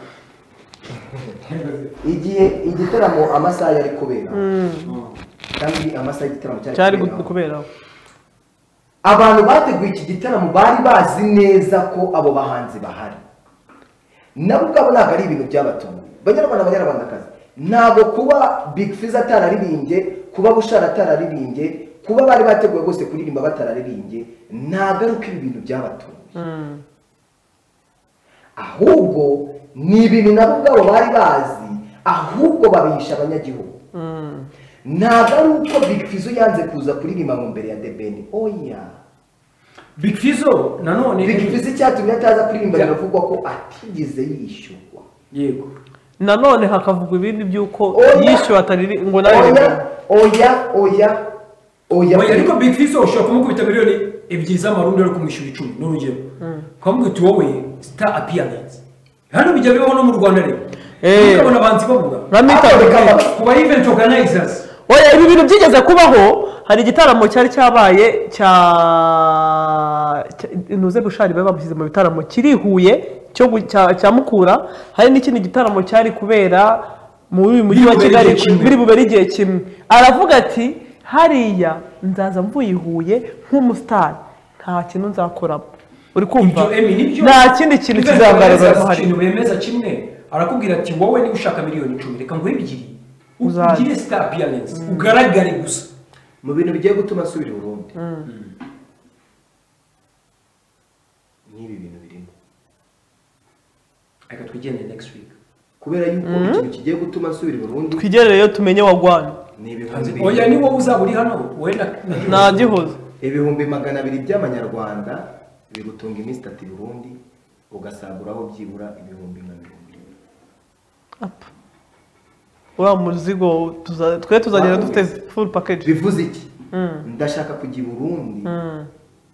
igihe igitaramo amasaha yari kuberaho kandi amasaha y'igitaramo cyari kuberaho abantu bateguye iki gitaramo bari bazi neza ko abo bahanzi bahari. Nabo ubwabo ntabwo ari ibintu byabatunguye. Banyarwanda banyarwandakazi ntabwo kuba Big Fizzo atararirimbye, kuba Bushara atararirimbye, kuba bari bateguye bose kuririmba batararirimbye, ntabwo ari uko ibi bintu byabatunguye. Ahubwo ni ibintu nabo ubwabo bari bazi, ahubwo babihisha abanyagihugu. Ntabwo ari uko Big Fizzo yanze kuza kuririmba ngo mbere ya The Ben. Oya. Big Fizzo nanone Big Fizzo icyatumye ataza kuririmba biravugwa ko atigeze yishyurwa. Yego. Nanone hakavugwa ibindi byuko yishyuwe atari ngo nawe. Oya oya oya. Oya ariko Big Fizzo ushobora kumukubita miliyoni 2 z'amarundi ari kumwishyura 10 n'urugero. Ukamubwira uti wowe star appearance. Hano bijya bibaho no mu Rwanda rero. Ukabona abanzi bavuga. Kuba event organizers. Oya ibi bintu byigeze kubaho, hari igitaramo cyari cyabaye cya Ntuze Bushari baba bamushyize mu bitaramo kiri Huye cyo cya Mukura, hari n'ikindi gitaramo cyari kubera muri uyu mujyi wa Kigali biri bubere igihe kimwe. Aravuga ati hariya nzaza mvuye Huye nk'umustar nta kintu nzakoramo. Uri kumva? Nta kindi kintu kizagaragara hari. Ikintu bemeza kimwe arakubwira ati wowe niba ushaka miliyoni 10 reka nguhe 2 ugire star appearance ugaragare gusa. Mu bintu bigiye gutuma asubira i Burundi n'ibi bintu birimo. Reka twigendere next week. Kubera yuko ikintu kigiye gutuma asubira i Burundi twigerereyo tumenye wagwana. Oya ni wowe uzaba uri hano wenda nta gihozo. 200,000 by'amanyarwanda bigutunga iminsi 3 i Burundi ugasaguraho byibura 70,000. Apa. Ura muzigo twe tuzagenda dufite full package. Bivuze iki? Ndashaka kujya i Burundi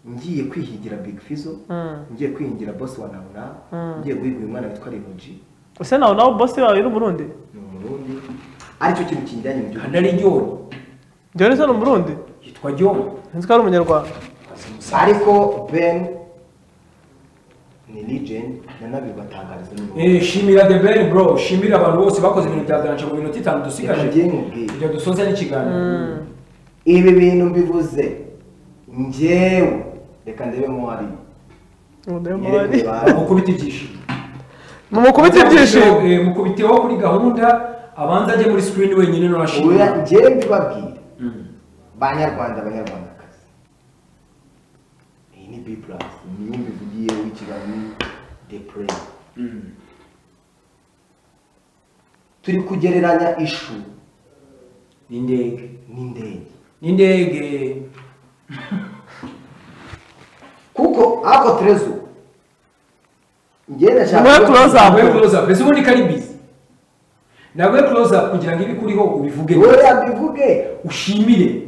ngiye kwihigira Big Fizzo, ngiye kwihigira boss wa Nauna, ngiye guhiga uyu mwana witwa Rinoji. Ese nawe nawe boss wawe uri Burundi? Ni Umurundi. Aricyo kintu kinjyanye mu gihugu. Kandi John. John se ni Umurundi? Yitwa John. Nzi ko ari Umunyarwanda. Ariko Ben ni legend nanabibatangariza n'ubu. Shimira The Ben bro, shimira abantu bose bakoze ibintu bya danje mu minota 5 dusigaje. Ibyo dusoza n'ikiganiro. Ibi bintu mbivuze njyewe reka ndebe mo hari. Mukubita ibyishimo. Mukubita ibyishimo. Mukubiteho kuri gahunda abanza ajye muri screen wenyine n'urashimira. Oya njyewe mbibabwira. Banyarwanda banyarwandakazi. Iyi ni B+ niyo mbivugiye w'ikiganiro The Play. Turi kugereranya ishu n'indege. N'indege. Kuko ako Trezo ngenda shaka close up. Ese ubundi kari busy. Nawe close up kugira ngo ibikuriho ubivuge. Oya bivuge ushimire.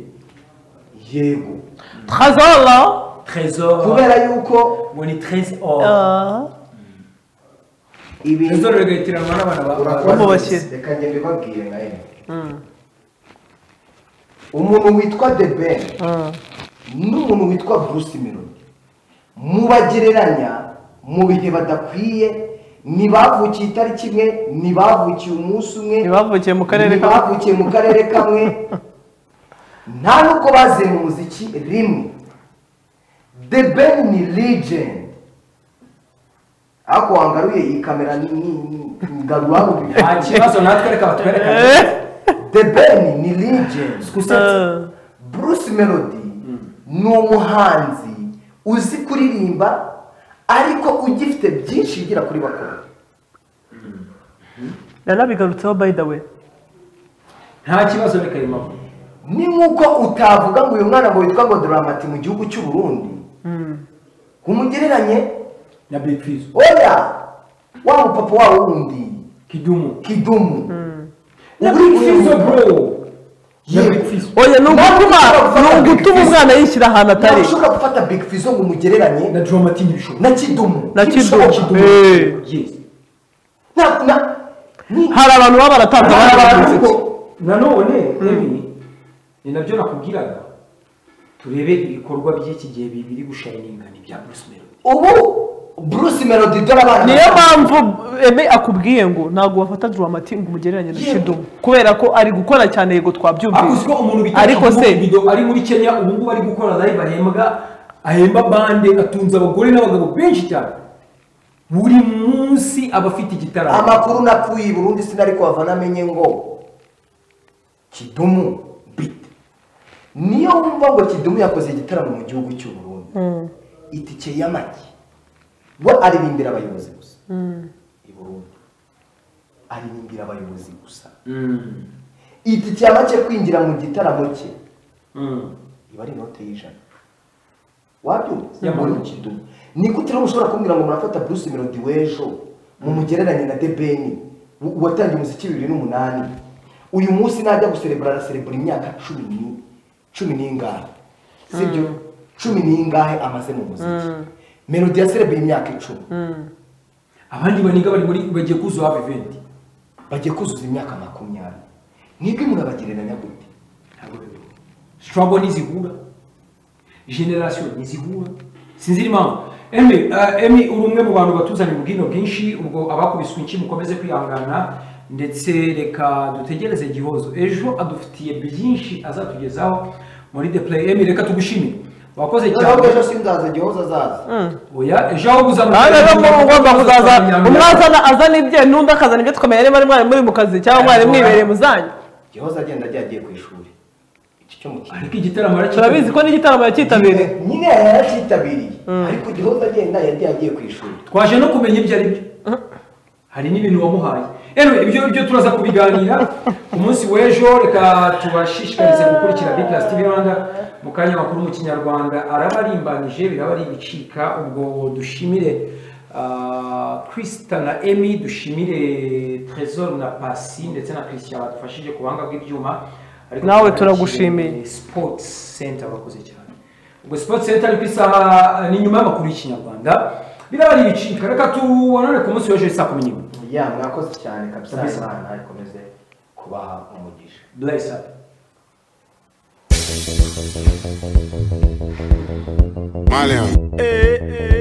Yego. Trésor. Trésor. Kubera yuko ngo ni Trésor. Ibi Trésor regatiranwa n'abana ba. Reka njye mbibabwire nka yemwe. Umuntu witwa The Ben n'umuntu witwa Bruce Melody mubagereranya mu bihe badakwiye, ntibavukiye itariki imwe, ntibavukiye umunsi umwe, ntibavukiye mu karere kamwe, ntibavukiye mu karere kamwe, nta nubwo baziye mu muziki rimwe. The Ben ni legend. Ako wangaruye iyi kamera ni ngarura. Nta kibazo natwe reka batwereka. The Ben ni legend. Bruce Melody ni umuhanzi uzi kuririmba ariko ugifite byinshi yigira kuri bakuru. Nanabigarutseho by the way. Nta kibazo reka yimavu. Ni nkuko utavuga ngo uyu mwana ngo witwa ngo Dramati mu gihugu cy'u Burundi. Kumugereranye na Big Fizzo. Oya wa mupapa wawe wundi Kidumu. Na Big Fizzo bro. Oya nugutuma umwana yishyira ahantu atari. Ntushobora gufata Big Fizzo ngo umugereranye na Dramati ntibishoboka. Na Kidumu. Na Kidumu. Yes. Na hari abantu baba baratanze abantu. Nanone Emi ni nabyo nakubwiraga turebe ibikorwa by'iki gihe bibiri gushininga ni bya Bruce Melody. Ubu Bruce Melody dore abana. Niyo mpamvu Eme akubwiye ngo ntabwo wafata Dramati ngo umugereranye na Kidumu kubera ko ari gukora cyane yego twabyumvise. Ariko umuntu bita ariko se video ari muri Kenya ubu ngubu ari gukora live ahembwa ahemba bande atunze abagore n'abagabo benshi cyane. Buri munsi abafite igitaramo. Amakuru nakuye i Burundi sinari kuhava namenye ngo Kidumu bite. Niyo wumva ngo Kidumu yakoze igitaramo mu gihugu cy'u Burundi. Itike y'amagi we aririmbira abayobozi gusa. I Burundi aririmbira abayobozi gusa. Itike y'amake kwinjira mu gitaramo cye iba ari inote y'100. Wabyumva? Ni gute rero ushobora kumbwira ngo murafata Bruce Melody w'ejo Mumugereranye na The Ben watangiye umuziki 2008. Uyu munsi najya guserebura araserebura imyaka 10 n'ingahe. Sibyo? 10 n'ingahe amaze mu muziki. Melody yaserebuye imyaka 10. Abandi baniga bari muri bagiye kuzuza hafi 20. Bagiye kuzuza imyaka 20. Nibwo murabagereranya gute? Ntabwo bibaho. Struggle ntizihura. Generation ntizihura. Sinzi impamvu. Emi uri umwe mu bantu batuzanye ubwino bwinshi, ubwo abakubiswe inki mukomeze kwihangana, ndetse reka dutegereze Gihozo ejo adufitiye byinshi azatugezaho muri The Play. Emi reka tugushimire. Wakoze cyane. Ntabwo ejo sinzaza, Gihozo azaza. Oya, ejo aho uzana. Ugomba kuzaza. Umwe azana ibye n'undi akazana ibye, tukamenya niba mwari muri mu kazi cyangwa mwari mwibereye mu zanyu. Gihozo agenda agiye ku ishuri. Iki cyo mu kintu. Ariko igitaramo arakitabiriye. Turabizi ko n'igitaramo yakitabiriye. Nyine yarakitabiriye. Ariko Gihozo agenda yagiye ku ishuri. Twaje no kumenya ibyo ari byo. Hari n'ibintu wamuhaye. Anyway, ibyo turaza kubiganira ku munsi w'ejo. Reka tubashishikarize gukurikira B Plus TV Rwanda mu kanya makuru mu Kinyarwanda arabarimbanije, biraba ari ibicika. Ubwo dushimire Krista na Emi, dushimire Trésor na Pasi ndetse na Christian badufashije ku buhanga bw'ibyuma. Nawe turagushimiye. Sports Center bakoze cyane. Ubwo Sports Center ari ku isaha ni nyuma y'amakuru y'Ikinyarwanda. Biraba ari ibicika. Reka tubonane ku munsi w'ejo saa 11. Ya mwakoze cyane kabisa, Imana ikomeze kubaha umugisha. Bless up. Malian.